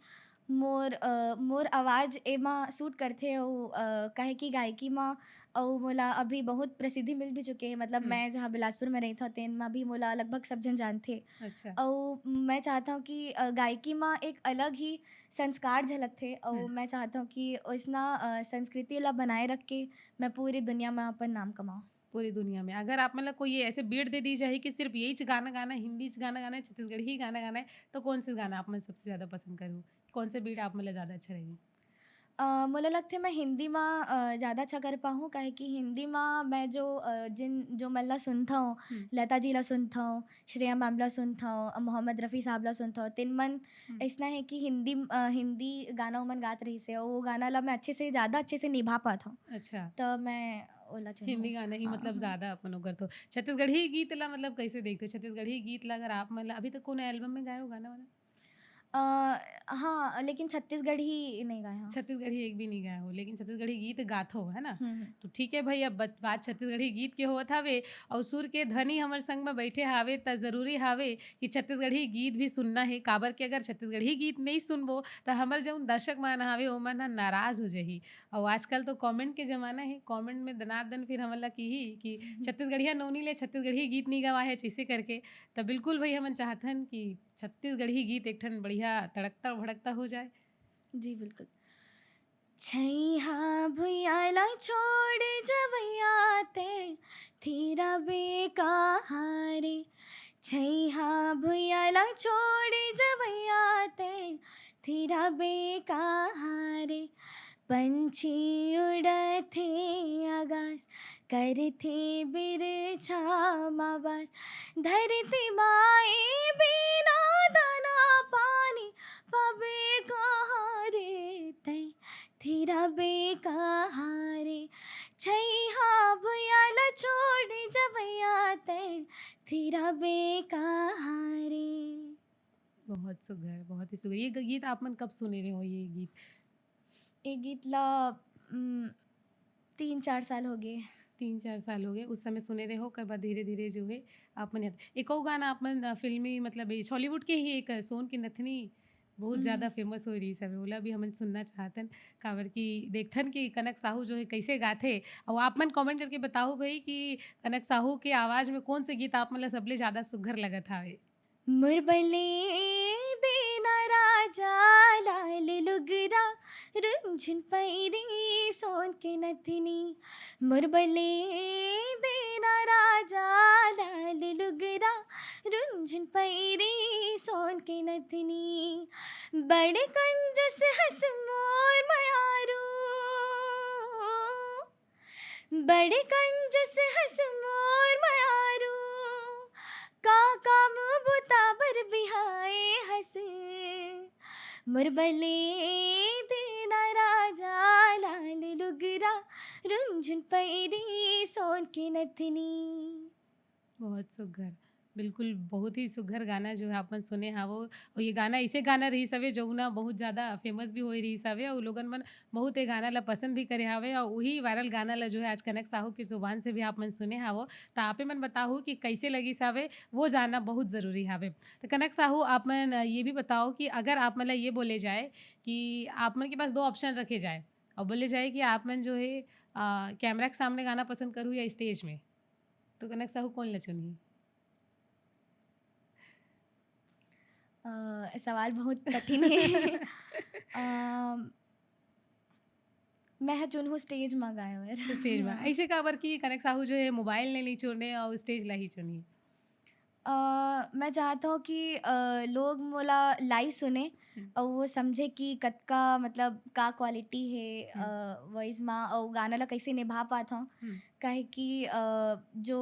मोर अ, मोर आवाज़ एमा सूट करथे, अउ अ, काहे कि गायकी म अउ मोला अभी बहुत प्रसिद्धि मिल भी चुके हे। मतलब हम्म। मैं जहाँ बिलासपुर में रहिथव, तेन म भी मोला लगभग सब झन जानथे। अच्छा। अउ मैं चाहत हव कि अ, गायकी म एक अलग ही संस्कार झलकथे, अउ हम्म। मैं चाहत हव कि ओइसना अ, संस्कृति ला बनाए रख के मैं पूरी दुनिया में अपन नाम कमाऊँ। पूरी दुनिया में। अगर आप मन ला कोई ये ऐसे बीट दे दी जाए कि सिर्फ यही च गाना गाना है, हिंदी च गाना गाना है, छत्तीसगढ़ी ही गाना गाना है, तो कौन से गाना आप मन सबसे ज़्यादा पसंद करू? कौन से बीट आप मन ला ज़्यादा अच्छा रही? अ, मोला लगथे मैं हिंदी म अ, ज़्यादा अच्छा कर पाहूँ, काहे कि हिंदी म मैं जो अ, जिन जो मन ला सुनथव, हम्म। लता जी ला सुनथव, श्रेया मैम ला सुनथव, अ, मोहम्मद रफ़ी साहब ला सुनथव, तेन मन हम्म। ऐसना है कि हिंदी अ, हिंदी गाना उमन गात रहिस हे, वो गाना ला मैं अच्छे से, ज़्यादा अच्छे से निभा पाथव। अच्छा। तो मैं ओला चुनहूँ। हिंदी गाना ही हाँ, मतलब हाँ। ज़्यादा अपन ओकर तो। छत्तीसगढ़ी गीत ला मतलब कैसे देखते हो? छत्तीसगढ़ी गीत ला अगर आप मतलब अभी तक कोनो एल्बम में गाए हो गाना वाना? अ, हाँ, लेकिन छत्तीसगढ़ी नहीं गाए हव। छत्तीसगढ़ी एक भी नहीं गाए हो, लेकिन छत्तीसगढ़ी गीत गाथो, है ना? हम्म, हम्म। तो ठीक है भाई, अब बत-, बात छत्तीसगढ़ी गीत के होवत हावे और सुर के धनी हमर संग में बैठे हावे, त जरूरी हावे कि छत्तीसगढ़ी गीत भी सुनना है। काबर कि अगर छत्तीसगढ़ी गीत नहीं सुनबो, त हमर जउन दर्शक मन हावे, ओमन ह नाराज हो जाही। और आजकल तो कमेंट के जमाना है, कमेंट में दनादन फिर हमन ला किही कि हम्म। छत्तीसगढ़िया नोनी ले छत्तीसगढ़ी गीत नहीं गवा है, जैसे करके। त बिल्कुल भाई, हमन चाहथन कि छत्तीसगढ़ी गीत एक ठन बढ़िया तड़कता भड़कता हो जाए। जी, बिल्कुल। छैहा भुइयां ला छोड़ जवैया ते, थिरा बेकहारे। छैहा भुइयां ला छोड़ जवैया ते, थिरा बेकहारे। पंछी उड़थे आगास, करथे बिरछा म बास। धरती माई बिना दाना पानी पाबे कहाँ रे तैं, थिरा बेकहारे। छैहा भुइयां ला छोड़ जवैया तैं, थिरा बेकहारे। बहुत सुघर, बहुत ही सुघर। ये ग-, गीत आप मन कब सुने रहे हो, ये गीत? ये गीत ला, उम, तीन चार साल हो गए। तीन चार साल हो गए, उस समय सुने रहे हो, ओकर बाद धीरे-धीरे जो है आप मन याद। एक और गाना आप मन, अ, फिल्मी, मतलब ये छॉलीवुड के ही एक, अ, सोन की नथनी, बहुत ज़्यादा फेमस हो रही सब, ओला भी हमन सुनना चाहतन, काबर कि देखथन कि कनक साहू जो है कैसे गाथे। और आप मन कमेंट करके बताओ भाई कि कनक साहू के आवाज़ में कौन से गीत आप मन ला सबले ज़्यादा सुघर लगत हावे। मोर बले देना राजा लाल लुगरा, रुंझुन पैरी सोन के नथनी। मोर बले देना राजा लाल लुगरा, रुंझुन पैरी सोन के नथनी। बड़े कंजूस हस मोर मयारू, बड़े कंजूस हस मोर मयारू, का काम बुता बर बिहाए हस। मोर बले देना राजा लाल लुगरा, रुंझुन पैरी सोन के नथनी। बहुत सुघर, बिल्कुल बहुत ही सुघर गाना जो है आप मन सुने हावो। और ये गाना ऐसे गाना रही सवे जो ना बहुत ज़्यादा फेमस भी होई रही सवे, और लोगन मन बहुत ये गाना ला पसंद भी करे हावे, और वही वायरल गाना ला जो है आज कनक साहू के जुबान से भी आप मन सुने हावो। तो आपे मन बताओ कि कैसे लगी सावे, वो जानना बहुत ज़रूरी हावे। तो कनक साहू, आप मन ये भी बताओ कि अगर आप मन ला ये बोले जाए कि आप मन के पास दो ऑप्शन रखे जाए और बोले जाए कि आप मन जो है कैमरा के सामने गाना पसंद करू या स्टेज में, तो कनक साहू कौन ला चुनही? अ, सवाल बहुत कठिन है। अ, मैं ह चुनहूँ स्टेज मा गाए बर। स्टेज में ऐसे काबर कि कनक साहू जो है मोबाइल ने नहीं चुने और स्टेज ला ही चुनी। अ, मैं चाहत हूँ कि अ, लोग मोला लाइव सुने और वो समझे कि कतका मतलब का क्वालिटी है वॉइस मा और गाना ला कैसे निभा पात हूँ। काहे कि अ, जो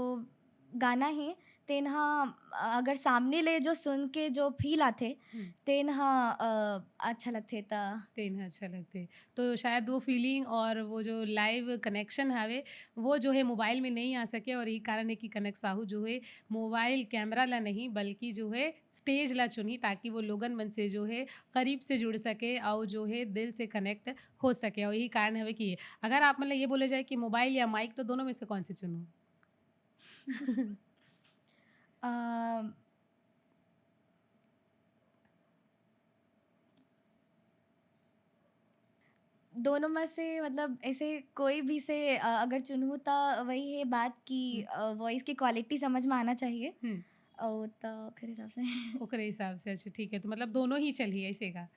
गाना है तेन ह अगर सामने ले जो सुन के जो फील आथे तेन ह अ, अच्छा लगथे। त तेन ह अच्छा लगथे। तो शायद वो फीलिंग और वो जो लाइव कनेक्शन हवे, वो जो है मोबाइल में नहीं आ सके, और यही कारण है कि कनक साहू जो है मोबाइल कैमरा ला नहीं बल्कि जो है स्टेज ला चुनही, ताकि वो लोगन मन से जो है करीब से जुड़ सके और जो है दिल से कनेक्ट हो सके। और यही कारण हवे कि अगर आप मन ला ये बोले जाए कि मोबाइल या माइक, तो दोनों में से कौन से चुनू? अ, दोनों में से मतलब ऐसे कोई भी से अ, अगर चुनहूँ त वही है बात कि वॉइस की क्वालिटी समझ में आना चाहिए। हम्म। और तो ओकर हिसाब से ओकरे हिसाब से। अच्छा, ठीक है, तो मतलब दोनों ही चलही ऐसे का।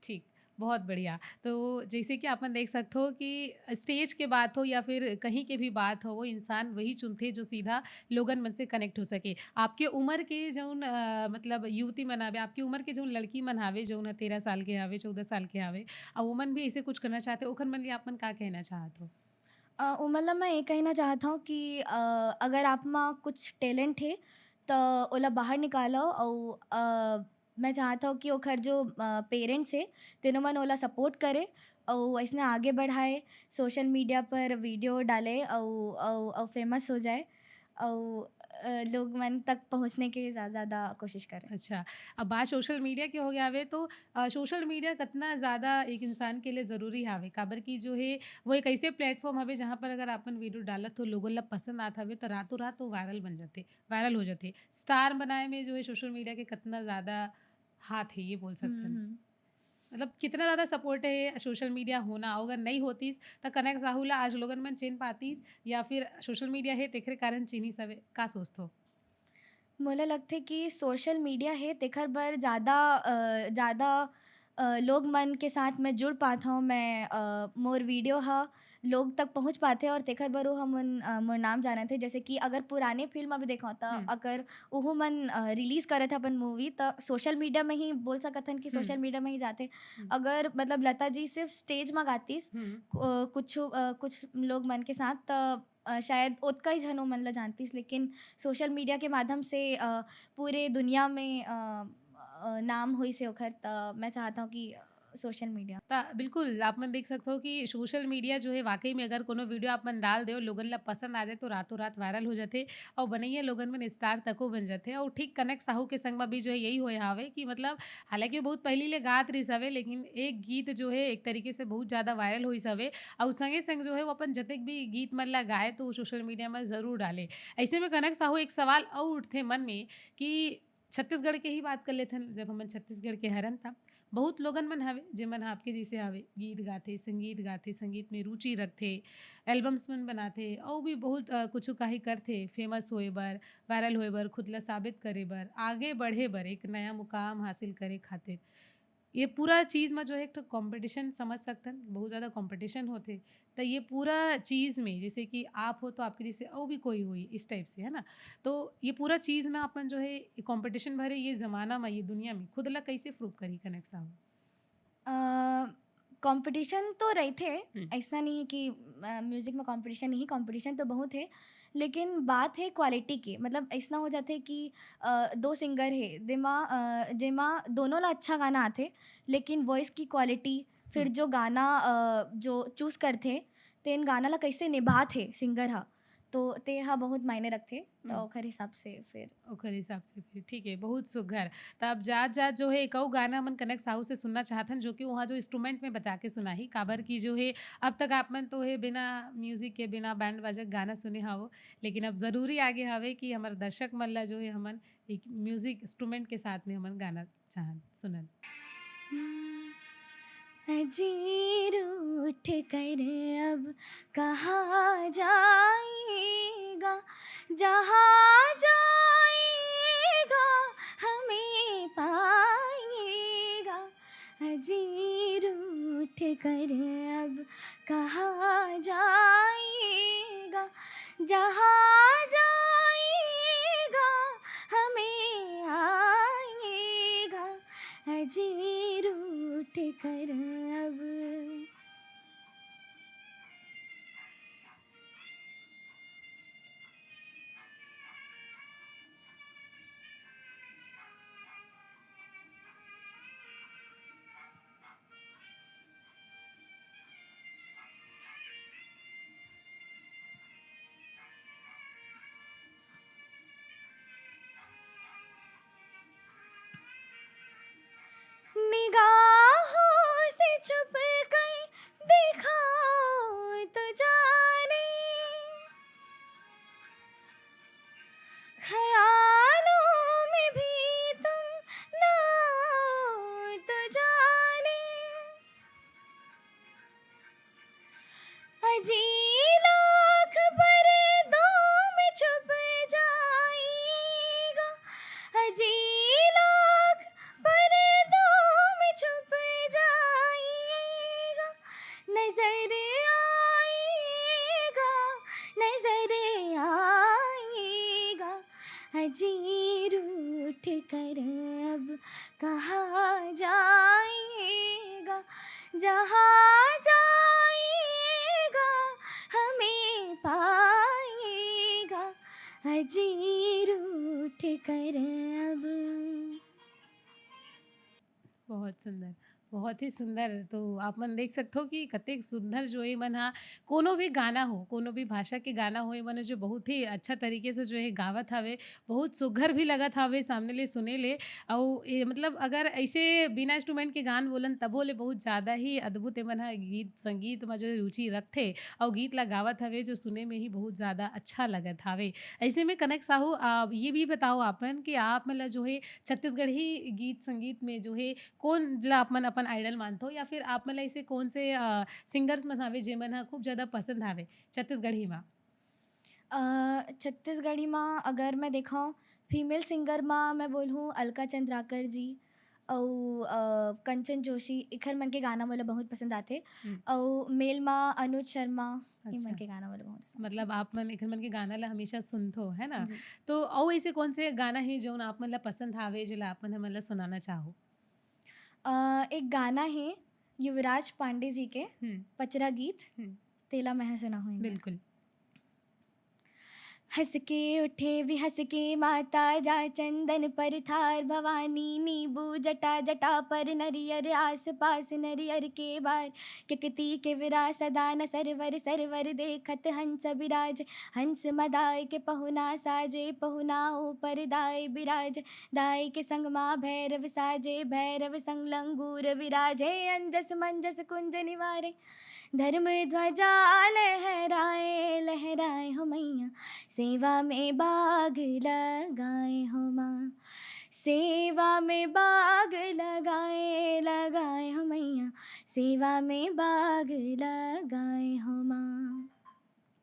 ठीक, बहुत बढ़िया। तो जैसे कि आप मन देख सकते हो कि स्टेज के बात हो या फिर कहीं के भी बात हो, वो इंसान वही चुनथे जो सीधा लोगन मन से कनेक्ट हो सके। आपके उम्र के जौन अ, मतलब युवती मन आवे, आपकी उम्र के जौन लड़की मन आवे, जौन तेरह साल के आवे, चौदह साल के आवे, और वो मन भी ऐसे कुछ करना चाहते, ओखर मन लिए आप मन का कहना चाहत हो? अ, उमन ला मैं ये कहना चाहत हूँ कि अ, अगर आप मा कुछ टैलेंट है तो ओला बाहर निकालो। और अ, मैं चाहत हूँ कि ओखर जो पेरेंट्स है तेनो मन ओला सपोर्ट करे और ऐसने आगे बढ़ाए, सोशल मीडिया पर वीडियो डाले और और और फेमस हो जाए और अ, लोग मन तक पहुँचने के ज़्यादा ज़्यादा कोशिश करे। अच्छा, अब बात सोशल मीडिया के हो गया हवे, तो अ, सोशल मीडिया कितना ज़्यादा एक इंसान के लिए ज़रूरी हवे, काबर कि जो है वो एक ऐसे प्लेटफॉर्म हवे जहाँ पर अगर आपन वीडियो डालत हो, लोगन ला पसंद आत हवे, तो रातों रात वो वायरल बन जाते, वायरल हो जाते। स्टार बनाए में जो है सोशल मीडिया के कितना ज़्यादा हाथ है, ये बोल सकते हैं। हम्म। मतलब कितना ज़्यादा सपोर्ट है सोशल मीडिया होना, अगर नहीं होतीस तो कनक साहू ला आज लोगन मन चिन पातीस, या फिर सोशल मीडिया है तेखरे कारण चिन्ही सवे, का सोचथो? मोला लगथे कि सोशल मीडिया है तेखर बर ज़्यादा अ, ज़्यादा अ, लोग मन के साथ मैं जुड़ पात हूँ। मैं अ, मोर वीडियो ह लोग तक पहुँच पाथे और तेखर बर वो हमन अ, मोर नाम जानत हे। जैसे कि अगर पुराने फिल्म अभी देखो त हम्म। अगर उहू मन अ, रिलीज करत हे अपन मूवी त सोशल मीडिया में ही बोल सकत हन कि हम्म। सोशल मीडिया में ही जाथे। हम्म। अगर मतलब लता जी सिर्फ स्टेज में गातीस हम्म। अ, कुछ अ, कुछ लोग मन के साथ त अ, शायद ओतका ही झन ओमन ला जानतीस, लेकिन सोशल मीडिया के माध्यम से अ, पूरे दुनिया में अ, अ, नाम होइस हे ओखर। त मैं चाहत हूँ कि सोशल मीडिया त बिल्कुल, आप मन देख सकते हो कि सोशल मीडिया जो है वाकई में अगर कोनो वीडियो आप मन डाल दे और लोगन ला पसंद आ जाए तो रातों रात वायरल हो जाते और बनैया लोगन मन स्टार तको बन जाते। और ठीक कनक साहू के संग में भी जो है यही होए हावे कि मतलब हालांकि वो बहुत पहली ले गात रही सवे, लेकिन एक गीत जो है एक तरीके से बहुत ज़्यादा वायरल होई सवे और संगे संग जो है वो अपन जतेक भी गीत मन ला गाए तो सोशल मीडिया में ज़रूर डाले। ऐसे में कनक साहू एक सवाल और उठते मन में कि छत्तीसगढ़ के ही बात कर लेथन, जब हमन छत्तीसगढ़ के हरन त बहुत लोगन मन हवे, जेमन ह आपके जइसे हवे, गीत गाथे, संगीत गाथे, संगीत में रुचि रखथे, एल्बम्स मन बनाथे, अउ भी बहुत, अ, कुछु काही करथे, फेमस होए बर, वायरल होए बर, खुद ला साबित करे बर, आगे बढ़े बर, एक नया मुकाम हासिल करे खातिर। ये पूरा चीज़ म जो है एक ठो कॉम्पिटिशन समझ सकथन, बहुत ज़्यादा कॉम्पिटिशन होथे। त ये पूरा चीज़ में जैसे कि आप हो तो आपके जैसे अउ भी कोई होई इस टाइप से, है ना? तो ये पूरा चीज़ में अपन जो है ये कॉम्पिटिशन भरे ये ज़माना में, ये दुनिया में खुद ला कैसे प्रूव करी कनक साहू? कॉम्पिटिशन तो रहिथे। हम्म। ऐसना नहीं है कि म्यूजिक में कॉम्पिटिशन नहीं, कॉम्पिटिशन तो बहुत है, लेकिन बात है क्वालिटी की। मतलब ऐसना हो जाथे कि अ, दो सिंगर है, जेमा अ, जेमा दोनों ला अच्छा गाना आथे, लेकिन वॉइस की क्वालिटी, फिर हम्म। जो गाना अ, जो चूज करथे, तेन गाना ला कैसे निभाथे सिंगर ह, तो ते ह बहुत मायने रखथे। तो हम्म। ओखर हिसाब से फिर ओखर हिसाब से फिर ठीक है, बहुत सुघर। त अब जात जात जो है एक अउ गाना हमन कनक साहू से सुनना चाहथन, जो कि वहाँ जो इंस्ट्रूमेंट में बजा के सुनाही, काबर कि जो है अब तक आप मन तो है बिना म्यूजिक के, बिना बैंड बाजा के गाना सुने हवो, लेकिन अब जरूरी आगे हवे कि हमर दर्शक मन ला जो है हमन एक म्यूजिक इंस्ट्रूमेंट के साथ में हमन गाना चाहन सुनन। अजीर उठ कर अब कहाँ जाएगा, जहाँ जाएगा हमें पाएगा। अजीर उठ कर अब कहाँ जाएगा, जहाँ जाएगा हमें आएगा। अजीर उठ कर अब निगाहों से छुप कर दिखाओ तो जाने, ख्यालों में भी तुम ना आओ तो जाने। अजी लाख पर्दों में छुप जाएगा, अजी लाख पर्दों में छुप जाएगा, नजर आएगा, नजर आएगा। अजीर उठ कर अब कहाँ जाएगा, जहाँ जाएगा हमें पाएगा। अजीर उठ कर अब बहुत सुंदर, बहुत ही सुंदर। तो आप मन देख सकथो कि कतेक सुंदर जो ये मन हा कोनो भी गाना हो, कोनो भी भाषा के गाना हो, ये मन जो बहुत ही अच्छा तरीके से जो है गावत हवे, बहुत सुघर भी लगत हवे सामने ले सुने ले। अउ ये मतलब अगर ऐसे बिना इंस्ट्रूमेंट के गान बोलन तबो ले बहुत ज़्यादा ही अद्भुत ये मन हा गीत संगीत में जो है रुचि रखथे अउ गीत ला गावत हवे जो सुने में ही बहुत ज़्यादा अच्छा लगत हवे। ऐसे में कनक साहू, आ, ये भी बताओ आपन कि आप मन ला जो है छत्तीसगढ़ी गीत संगीत में जो है कोन ला आप मन अपन आइडल मानथो या फिर आप मन ला ऐसे कौन से सिंगर्स मन हवे जेमन हा खूब ज्यादा पसंद हवे छत्तीसगढ़ी मा? अ, छत्तीसगढ़ी मा अगर मैं देखा हूँ फीमेल सिंगर मा मैं बोलूँ अलका चंद्राकर जी, अउ अ, कंचन जोशी, इखर मन के गाना मोला बहुत पसंद आथे। हम्म। अउ मेल मा अनुज शर्मा, ये मन अच्छा। के गाना मोला बहुत पसंद मतलब आप मन एखर मन के गाना ला हमेशा सुनथो, है ना? जी। तो अउ ऐसे कौन से गाना है जो आप मन ला पसंद हावे, जो ला आप मन हमन ला सुनाना चाहो? अ, एक गाना है युवराज पांडे जी के हम्म। पचरा गीत, हम्म। तेला मैं सुनाहूँ एक बार। बिल्कुल। हंस के उठे भी हंस के माता जा चंदन पर थार भवानी नींबू जटा जटा पर नरियर आस पास नरियर के बार। किकती के विरा सदा न सरवर सरवर देखत हंस विराज। हंस मदाय के पहुना साजे पहुना ऊपर दाय विराज। दाय के संग माँ भैरव साजे भैरव संग लंगूर विराजे। अंजस मंजस कुंज निवारे धर्म ध्वजा लहराए लहराए हो मैया। सेवा में बाग लगाए हो माँ। सेवा में बाग लगाए लगाए हो मैया, सेवा में बाग लगाए हो माँ।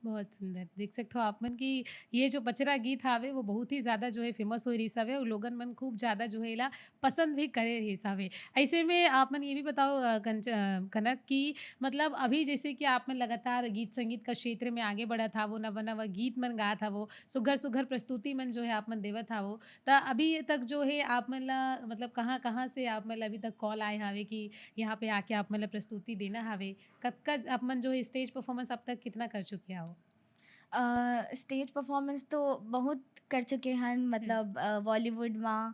बहुत सुंदर। देख सकते हो आप मन कि ये जो पचरा गीत हावे वो बहुत ही ज्यादा जो है फेमस हो रही हवे और लोगन मन खूब ज्यादा जो है एला पसंद भी करे रही हवे। ऐसे में आप मन ये भी बताओ अ, कंच- अ, कनक कि मतलब अभी जैसे कि आप मन लगातार गीत संगीत का क्षेत्र में आगे बढ़त हावो, नवा नवा गीत मन गात हावो, सुघर सुघर प्रस्तुति मन जो है आप मन देवत हावो, त अभी तक जो है आप मन ला मतलब कहाँ कहाँ से आप मन ला अभी तक कॉल आए हावे कि यहाँ पे आके आप मन ला प्रस्तुति देना हावे? कतका आप मन जो है स्टेज परफॉर्मेंस अब तक कितना कर चुके हो? स्टेज परफॉर्मेंस तो बहुत कर चुके हन, मतलब बॉलीवुड में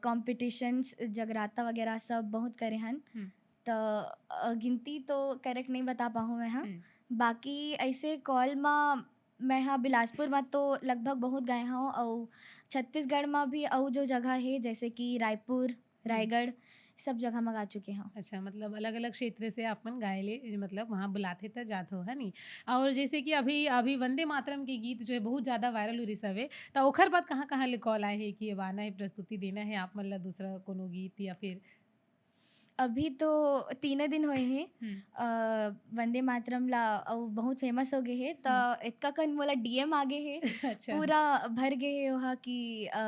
कॉम्पिटिशन्स, जगराता वगैरह सब बहुत करे हन। हम्म। त अ, गिनती तो करेक्ट नहीं बता पाहूँ मैं, हाँ। हम्म। बाकी ऐसे कॉल में मैं, हाँ, बिलासपुर में तो लगभग बहुत गए हूँ, और छत्तीसगढ़ में भी, और जो जगह है जैसे कि रायपुर, रायगढ़, सब जगह में गा चुके हूँ। अच्छा, मतलब अलग अलग क्षेत्र से आप मन गाए ले, मतलब वहाँ बुलाथे त जात हो, है नी? और जैसे कि अभी अभी वंदे मातरम के गीत जो है बहुत ज्यादा वायरल हो रही हवे, त ओखर बाद कहाँ कहाँ ले कॉल आए है कि अब आना है, प्रस्तुति देना है आप मन ला दूसरा कोनो गीत या फिर? अभी तो तीने दिन होए हे हम्म। अ, वंदे मातरम ला, अउ बहुत फेमस हो गए हे, त इतका कन मोला डीएम आ गए हे, अच्छा। पूरा भर गए हे वहाँ की अ,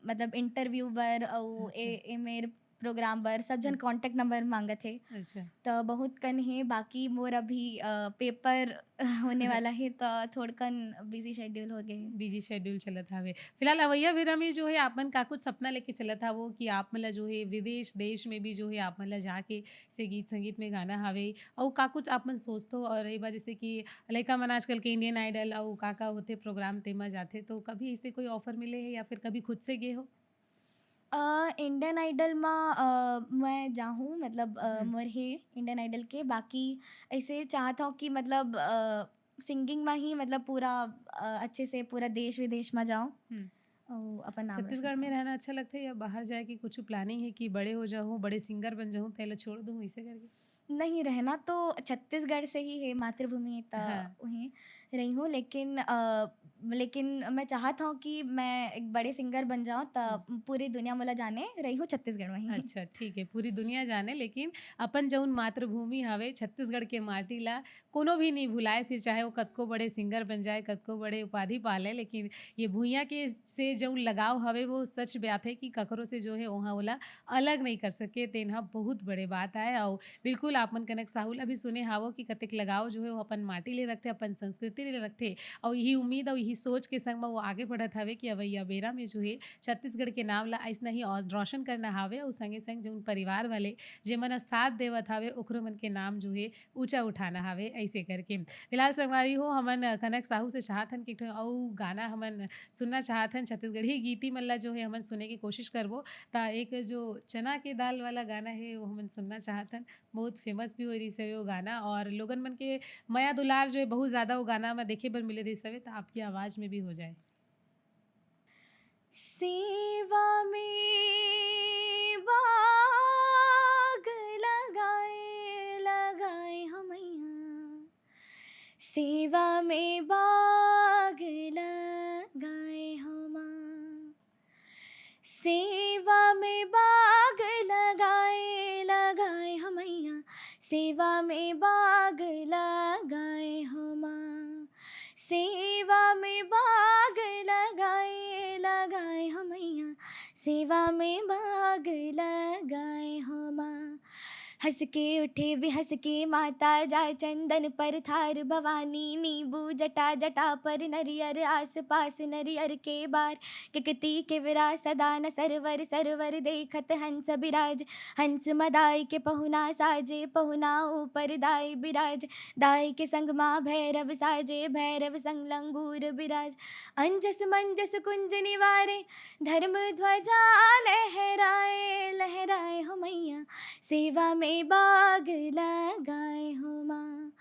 मतलब इंटरव्यू बर अउ अच्छा। ए, ए मेर प्रोग्राम बर सब झन कॉन्टैक्ट नंबर मांगत हे। अच्छा। त बहुत कन हे, बाकी मोर अभी अ, पेपर होने वाला हे, त थोड़कन बिजी शेड्यूल हो गए हे। बिजी शेड्यूल चलत हवे। फिलहाल अवैया बेरा में जो है आप मन का कुछ सपना लेके चलत हवो कि आप मन ला जो है विदेश देश में भी जो है आप मन ला जाके से गीत संगीत में गाना हवे, अउ का कुछ आप मन सोचथो? और एक बार जैसे कि लइका मन आजकल के इंडियन आइडल अउ का का होथे प्रोग्राम, तेमा जाथे, तो कभी इसे कोई ऑफर मिले है या फिर कभी खुद से गए हो? अ, इंडियन आइडल में अ, मैं जाहूँ, मतलब अ, हम्म। मोर हे इंडियन आइडल के, बाकी ऐसे चाहत हूँ कि मतलब अ, सिंगिंग में ही मतलब पूरा अ, अच्छे से पूरा देश विदेश में जाऊँ हम्म। और अपन नाम रोशन छत्तीसगढ़ में करूँ। रहना अच्छा लगथे या बाहर जाए के कुछ प्लानिंग है कि बड़े हो जाऊँ, बड़े सिंगर बन जाऊँ, तेला छोड़ दूँ, इसे करके? नहीं, रहना तो छत्तीसगढ़ से ही है, मातृभूमि त हाँ। वहीं रही हूँ, लेकिन अ, लेकिन मैं चाहत हूँ कि मैं एक बड़े सिंगर बन जाऊँ, त पूरी दुनिया मोला जाने, रही हूँ छत्तीसगढ़ में ही। अच्छा, ठीक है, पूरी दुनिया जाने, लेकिन अपन जौन मातृभूमि हवे छत्तीसगढ़ के माटी ला कोनो भी नहीं भुलाए, फिर चाहे वो कतको बड़े सिंगर बन जाए, कतको बड़े उपाधि पा ले, लेकिन ये भुइयां के से जौन लगाव हवे वो सच बात है कि ककरो से जो है वहाँ ओला अलग नहीं कर सके। तेन ह बहुत बड़े बात आए। और बिल्कुल आप मन कनक साहू ला भी सुने हावो कि कतेक लगाव जो है वो अपन माटी ले रखथे, अपन संस्कृति ले रखथे, और यही उम्मीद और यही सोच के संग में वो आगे बढ़त हवे कि अवैया बेरा में जो है छत्तीसगढ़ के नाम ला ऐसना ही और रोशन करना हावे, और संगे संग जौन परिवार वाले जेमन ह साथ देवत हावे ओकरो मन के नाम जो है ऊंचा उठाना हावे, ऐसे करके। फिलहाल संगवारी हो, हमन कनक साहू से चाहत हन कि एक ठन अउ गाना हमन सुनना चाहत हन, छत्तीसगढ़ी गीती मन ला जो है हमन सुने के कोशिश करबो। त एक जो चना के दाल वाला गाना है वो हमन सुनना चाहत हन, बहुत फेमस भी हो रही है वो गाना, और लोगन मन के मया दुलार जो है बहुत ज्यादा वो गाना में देखे बर मिले रही हवे, त आपकी आवाज में भी हो जाए। सेवा में बाग लगाए लगाए हो मैया, सेवा में बाग लगाए हो माँ, सेवा में बाग लगाए लगाए हो मैया, सेवा में बाग लगाए हो माँ, सेवा में बाग लगाए लगाए हो मैया, सेवा में बाग लगाए हो माँ। हंस के उठे भी हंस के माता, जाए चंदन पर थार भवानी, नींबू जटा जटा पर नरियर, आस पास नरियर के बार, किकती केवरा सदा न सरवर, सरवर देखत हंस बिराज, हंस मदाई के पहुना साजे, पहुना ऊपर दाई बिराज, दाई के संग माँ भैरव साजे, भैरव संग लंगूर बिराज, अंजस मंजस कुंज निवारे, धर्म ध्वजा लहराए लहराए हो मैया, सेवा में बाग लगाए हो माँ,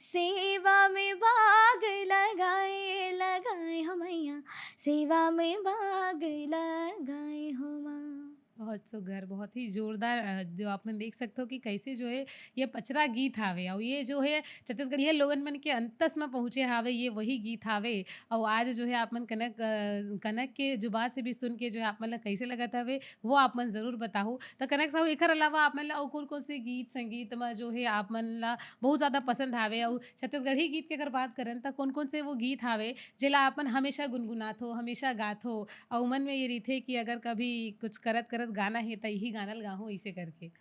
सेवा में बाग लगाए लगाए हो मैया, सेवा में बाग लगाए हो माँ। बहुत सुघर, बहुत ही जोरदार। अ, जो आप मन देख सकते हो कि कैसे जो है ये पचरा गीत हावे, और ये जो है छत्तीसगढ़िया लोगन मन के अंतस में पहुँचे हावे, ये वही गीत हावे। और आज जो है आप मन कनक, अ, कनक के जुबान से भी सुन के जो है आप मन ला कैसे लगत हवे, वो आप मन जरूर बताहू। तो कनक साहू, एकर अलावा आप मन ला और कौन कौन से गीत संगीत में जो है आप मन ला बहुत ज्यादा पसंद हावे, और छत्तीसगढ़ी गीत के अगर बात करन, तो कौन कौन से वो गीत हावे जेला आप मन हमेशा गुनगुनात हो, हमेशा गात हो, और मन में ये रहिथे कि अगर कभी कुछ करत करत गाना हे, त यही गाना ल गाहूँ, इसे करके?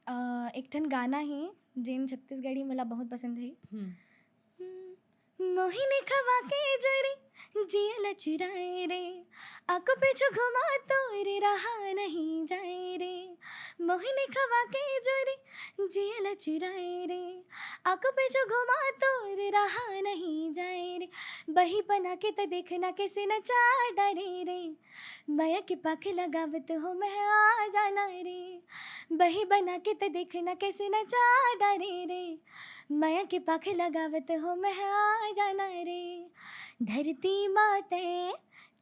अ, एक ठन गाना हे, जेन छत्तीसगढ़ी मोला बहुत पसंद हे। हम्म। हम्म, मोहिनी खवा के जोरी, जियल चुराए रे, आंखों पे जो घुमा तो रे, रहा नहीं जाए रे। मोहिनी खवा के जोरी, जियल चुराए रे, आंखों पे जो घुमा तो रे, रहा नहीं जाए रे। बही बना के त देखना कैसे नचा डारे रे, मया के पाख लगावत हो मैं आ जाना रे। बही बना के त देखना कैसे नचा डारे रे, मया के पाख लगावत हो मैं आ जाना रे। धरती माते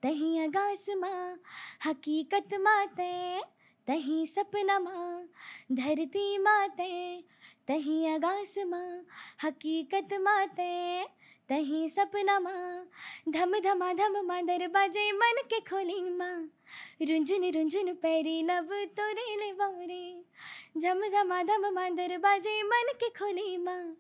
तही आगास माँ, हकीकत माते तही सपना माँ। धरती माते तही आगास माँ, हकीकत माते तही सपना माँ। धम धमा धम मांदर बाजे मन के खोली माँ, रुंझुन रुंझुन पैरी नव तोरे ले बावरे। झम झमा धम मांदर बाजे मन के खोली माँ,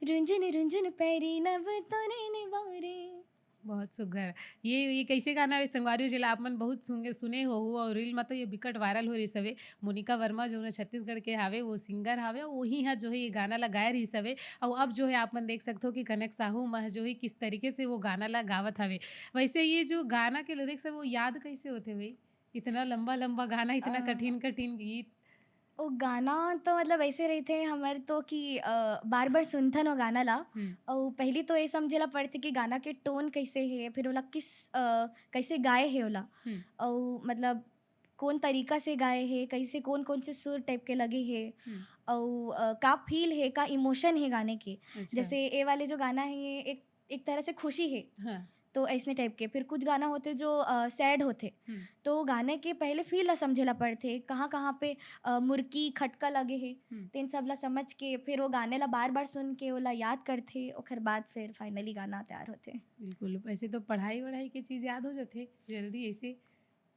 रुंझुन रुंझुन पैरी नव तोरे ले बावरे। बहुत सुघर। ये, ये कैसे गाना हे संगवारी हो, जेला आप मन बहुत सुने, सुने हो, और रील में तो ये बिकट वायरल हो रही सवे। मोनिका वर्मा जो ना छत्तीसगढ़ के हावे, वो सिंगर हावे, वही हा जो है ये गाना ला गाए रही सवे। और अब जो है आप मन देख सकते हो कि कनक साहू मह जो है किस तरीके से वो गाना ला गावत हवे। वैसे ये जो गाना के लिरिक्स है, वो याद कैसे होते भाई? इतना लंबा लंबा गाना, इतना अ, कठिन कठिन गीत। वो गाना तो मतलब ऐसे रहिथे हमर तो कि, अ, बार-बार सुनथन वो गाना ला। हम्म। अउ पहली तो ये समझे ला पड़थे कि गाना के टोन कैसे हे, फिर ओला किस, अ, कैसे गाए हे ओला। हम्म। अउ मतलब कौन तरीका से गाए हे, कैसे कौन-कौन से सुर टाइप के लगे हे, हम्म। अउ, अ, का फील हे, का इमोशन हे गाने के। अच्छा। जैसे ये वाले जो गाना हे, ये एक, एक तरह से खुशी हे। हाँ। तो ऐसने टाइप के। फिर कुछ गाना होथे जो, अ, सैड होथे। हम्म। तो गाने के पहले फील ला समझे ला पड़थे, कहाँ-कहाँ पे, अ, मुरकी, खटका लगे हे। हम्म। तेन सब ला समझ के, फिर वो गाने ला बार-बार सुन के, ओला याद करथे, ओकर बाद फिर फाइनली गाना तैयार होथे। बिल्कुल, वैसे तो पढ़ाई-वढ़ाई के चीज़ याद हो जाथे जल्दी ऐसे।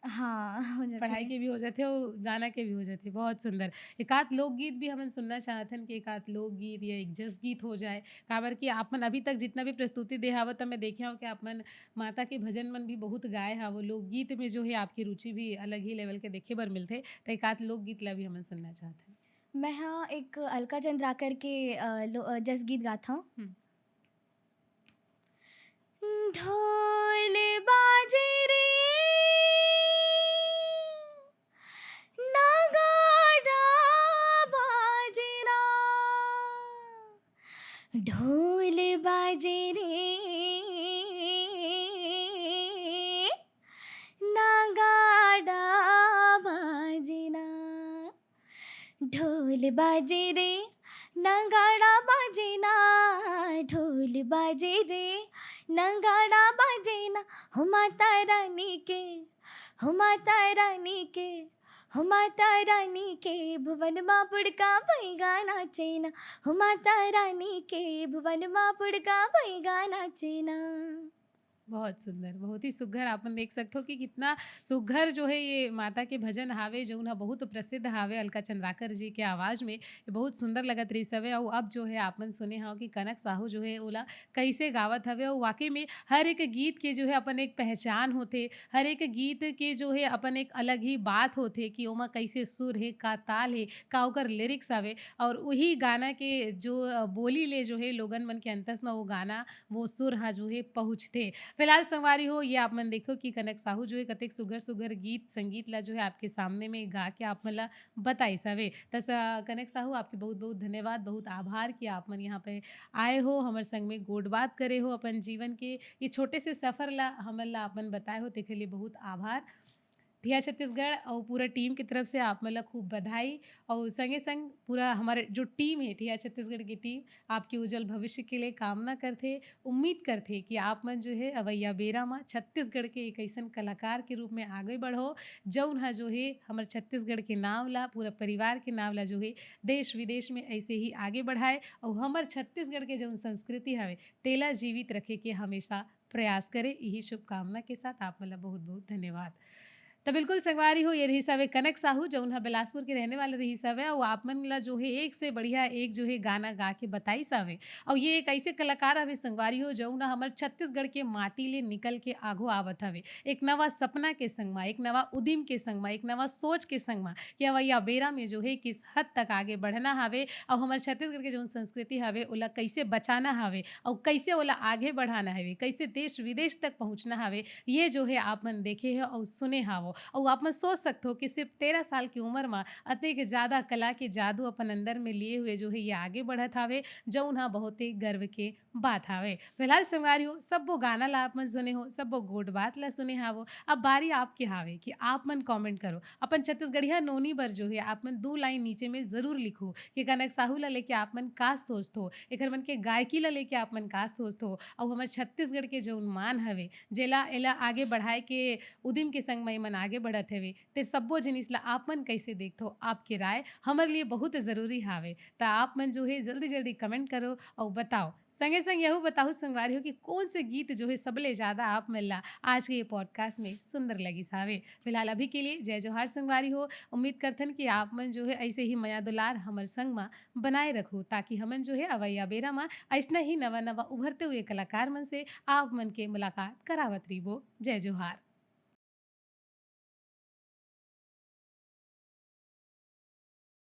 हाँ, हो जाथे। पढ़ाई के भी हो जाथे अउ गाना के भी हो जाथे। बहुत सुंदर। एकात लोकगीत भी हमन सुनना चाहथन कि एकात लोकगीत या एक जस गीत हो जाए, काबर कि आप मन अभी तक जितना भी प्रस्तुति दे हव, त मैं देखे हव कि आप मन माता के भजन मन भी बहुत गाए हव। लोकगीत में जो है आपकी रुचि भी अलग ही लेवल के देखे बर मिलथे। त एकात लोकगीत ला भी हमन सुनना चाहथन। मैं हा एक अलका चंद्राकर के, अ, लो-, अ, जस गीत गाथव। हम्म। ढोल बाजे रे, नगाड़ा बाजे ना। ढोल बाजे रे, नगाड़ा बाजे ना। ढोल बाजे रे, नगाड़ा बाजे ना। ढोल बाजे रे, नगाड़ा बाजे ना। हो माता रानी के, हो माता रानी के, हो माता रानी के भुवन मा पुड़का भैगा नाचे ना। हो माता रानी के भुवन मा पुड़का भैगा नाचे ना। बहुत सुंदर, बहुत ही सुघर। आप मन देख सकते हो कि कितना सुघर जो है ये माता के भजन हावे, जौन ह बहुत प्रसिद्ध हावे अलका चंद्राकर जी के आवाज़ में। ये बहुत सुंदर लगत रहिस हवे। अउ अब जो है आप मन सुने हव कि कनक साहू जो है ओला कैसे गावत हवे। अउ वाकई में हर एक गीत के जो है अपन एक पहचान होथे, हर एक गीत के जो है अपन एक अलग ही बात होथे कि ओमा कैसे सुर हे, का ताल हे, का ओकर लिरिक्स हवे। और वही गाना के जो, अ, बोली ले जो है लोगन मन के अंतस में वो गाना, वो सुर हा जो है पहुँचथे। फिलहाल संगवारी हो, ये आप मन देखो कि कनक साहू जो है कतेक सुघर सुघर गीत संगीत ला जो है आपके सामने में गा के आप मन ला बताइस हवे। त स-, कनक साहू, आपके बहुत बहुत धन्यवाद, बहुत आभार कि आप मन यहाँ पे आए हो, हमर संग में गोठ बात करे हो, अपन जीवन के ये छोटे से सफर ला हमन ला आप मन बताए हो, तेखर लिए बहुत आभार। ठिया छत्तीसगढ़ अउ पूरा टीम की तरफ से आप मन ला खूब बधाई। अउ संगे संग पूरा हमारे जो टीम है ठिया छत्तीसगढ़ की टीम, आपके उज्जवल भविष्य के लिए कामना करथे, उम्मीद करथे कि आप मन जो है अवैया बेरा मा छत्तीसगढ़ के एक ऐसन कलाकार के रूप में आगे बढ़ो, जौन हा जो है हमर छत्तीसगढ़ के नाव ला, पूरा परिवार के नाव ला जो है देश विदेश में ऐसे ही आगे बढ़ाए, अउ हमर छत्तीसगढ़ के जौन संस्कृति हवे तेला जीवित रखे के हमेशा प्रयास करे। यही शुभकामना के साथ आप मन ला बहुत बहुत धन्यवाद। तो बिल्कुल संगवारी हो, ये रहिस हवे कनक साहू, जौन ह बिलासपुर के रहने वाले रहिस हवे, अउ आप मन ला जो है एक से बढ़िया एक जो है गाना गा के बताइस हवे। अउ ये एक ऐसे कलाकार हवे संगवारी हो, जौन ह हमर छत्तीसगढ़ के माटी ले निकल के आघो आवत हवे, एक नवा सपना के संग मा, एक नवा उदिम के संग मा, एक नवा सोच के संग मा, कि अवैया बेरा में जो है किस हद तक आगे बढ़ना हवे, अउ हमर छत्तीसगढ़ के जौन संस्कृति हवे ओला कैसे बचाना हवे, अउ कैसे ओला आगे बढ़ाना हवे, कैसे देश विदेश तक पहुँचना हवे, ये जो है आप मन देखे हो अउ सुने हावो। अउ आप मन सोच सकथो कि सिर्फ तेरह साल की उम्र मा अतेक ज्यादा कला के जादू अपन अंदर में लिए हुए जो है ये आगे बढ़त हावे, जौन हा बहुत ही गर्व के बात हावे। फिलहाल संगवारी हो, सब्बो गाना ला आप मन सुने हो, सब्बो गोठ बात ला सुने हावो। अब बारी आपके हावे कि आप मन कमेंट करो, अपन छत्तीसगढ़िया नोनी बर जो है आप मन दू लाइन नीचे में जरूर लिखो कि कनक साहू ला लेके आप मन का सोचथो, एकर मन के गायकी ला लेके आप मन का सोचथो, अउ हमर छत्तीसगढ़ के जौन मान हवे, जेला एला आगे बढ़ाए के उदिम के संग म एमन आगे बढ़त हवे, ते सब्बो जिनिस ला आप मन कैसे देखथो? आपके राय हमर लिए बहुत जरूरी हावे। त आप मन जो है जल्दी जल्दी कमेंट करो अउ बताओ। संगे संग यहू बताओ संगवारी हो कि कौन से गीत जो है सबले ज्यादा आप मन ला आज के ये पॉडकास्ट में सुंदर लगिस हावे। फिलहाल अभी के लिए जय जोहार संगवारी हो। उम्मीद करथन कि आप मन जो है ऐसे ही मया दुलार हमर संग मा बनाए रखो, ताकि हमन जो है अवैया बेरा मा ऐसना ही नवा नवा उभरते हुए कलाकार मन से आप मन के मुलाकात करावत रहिबो। जय जोहार।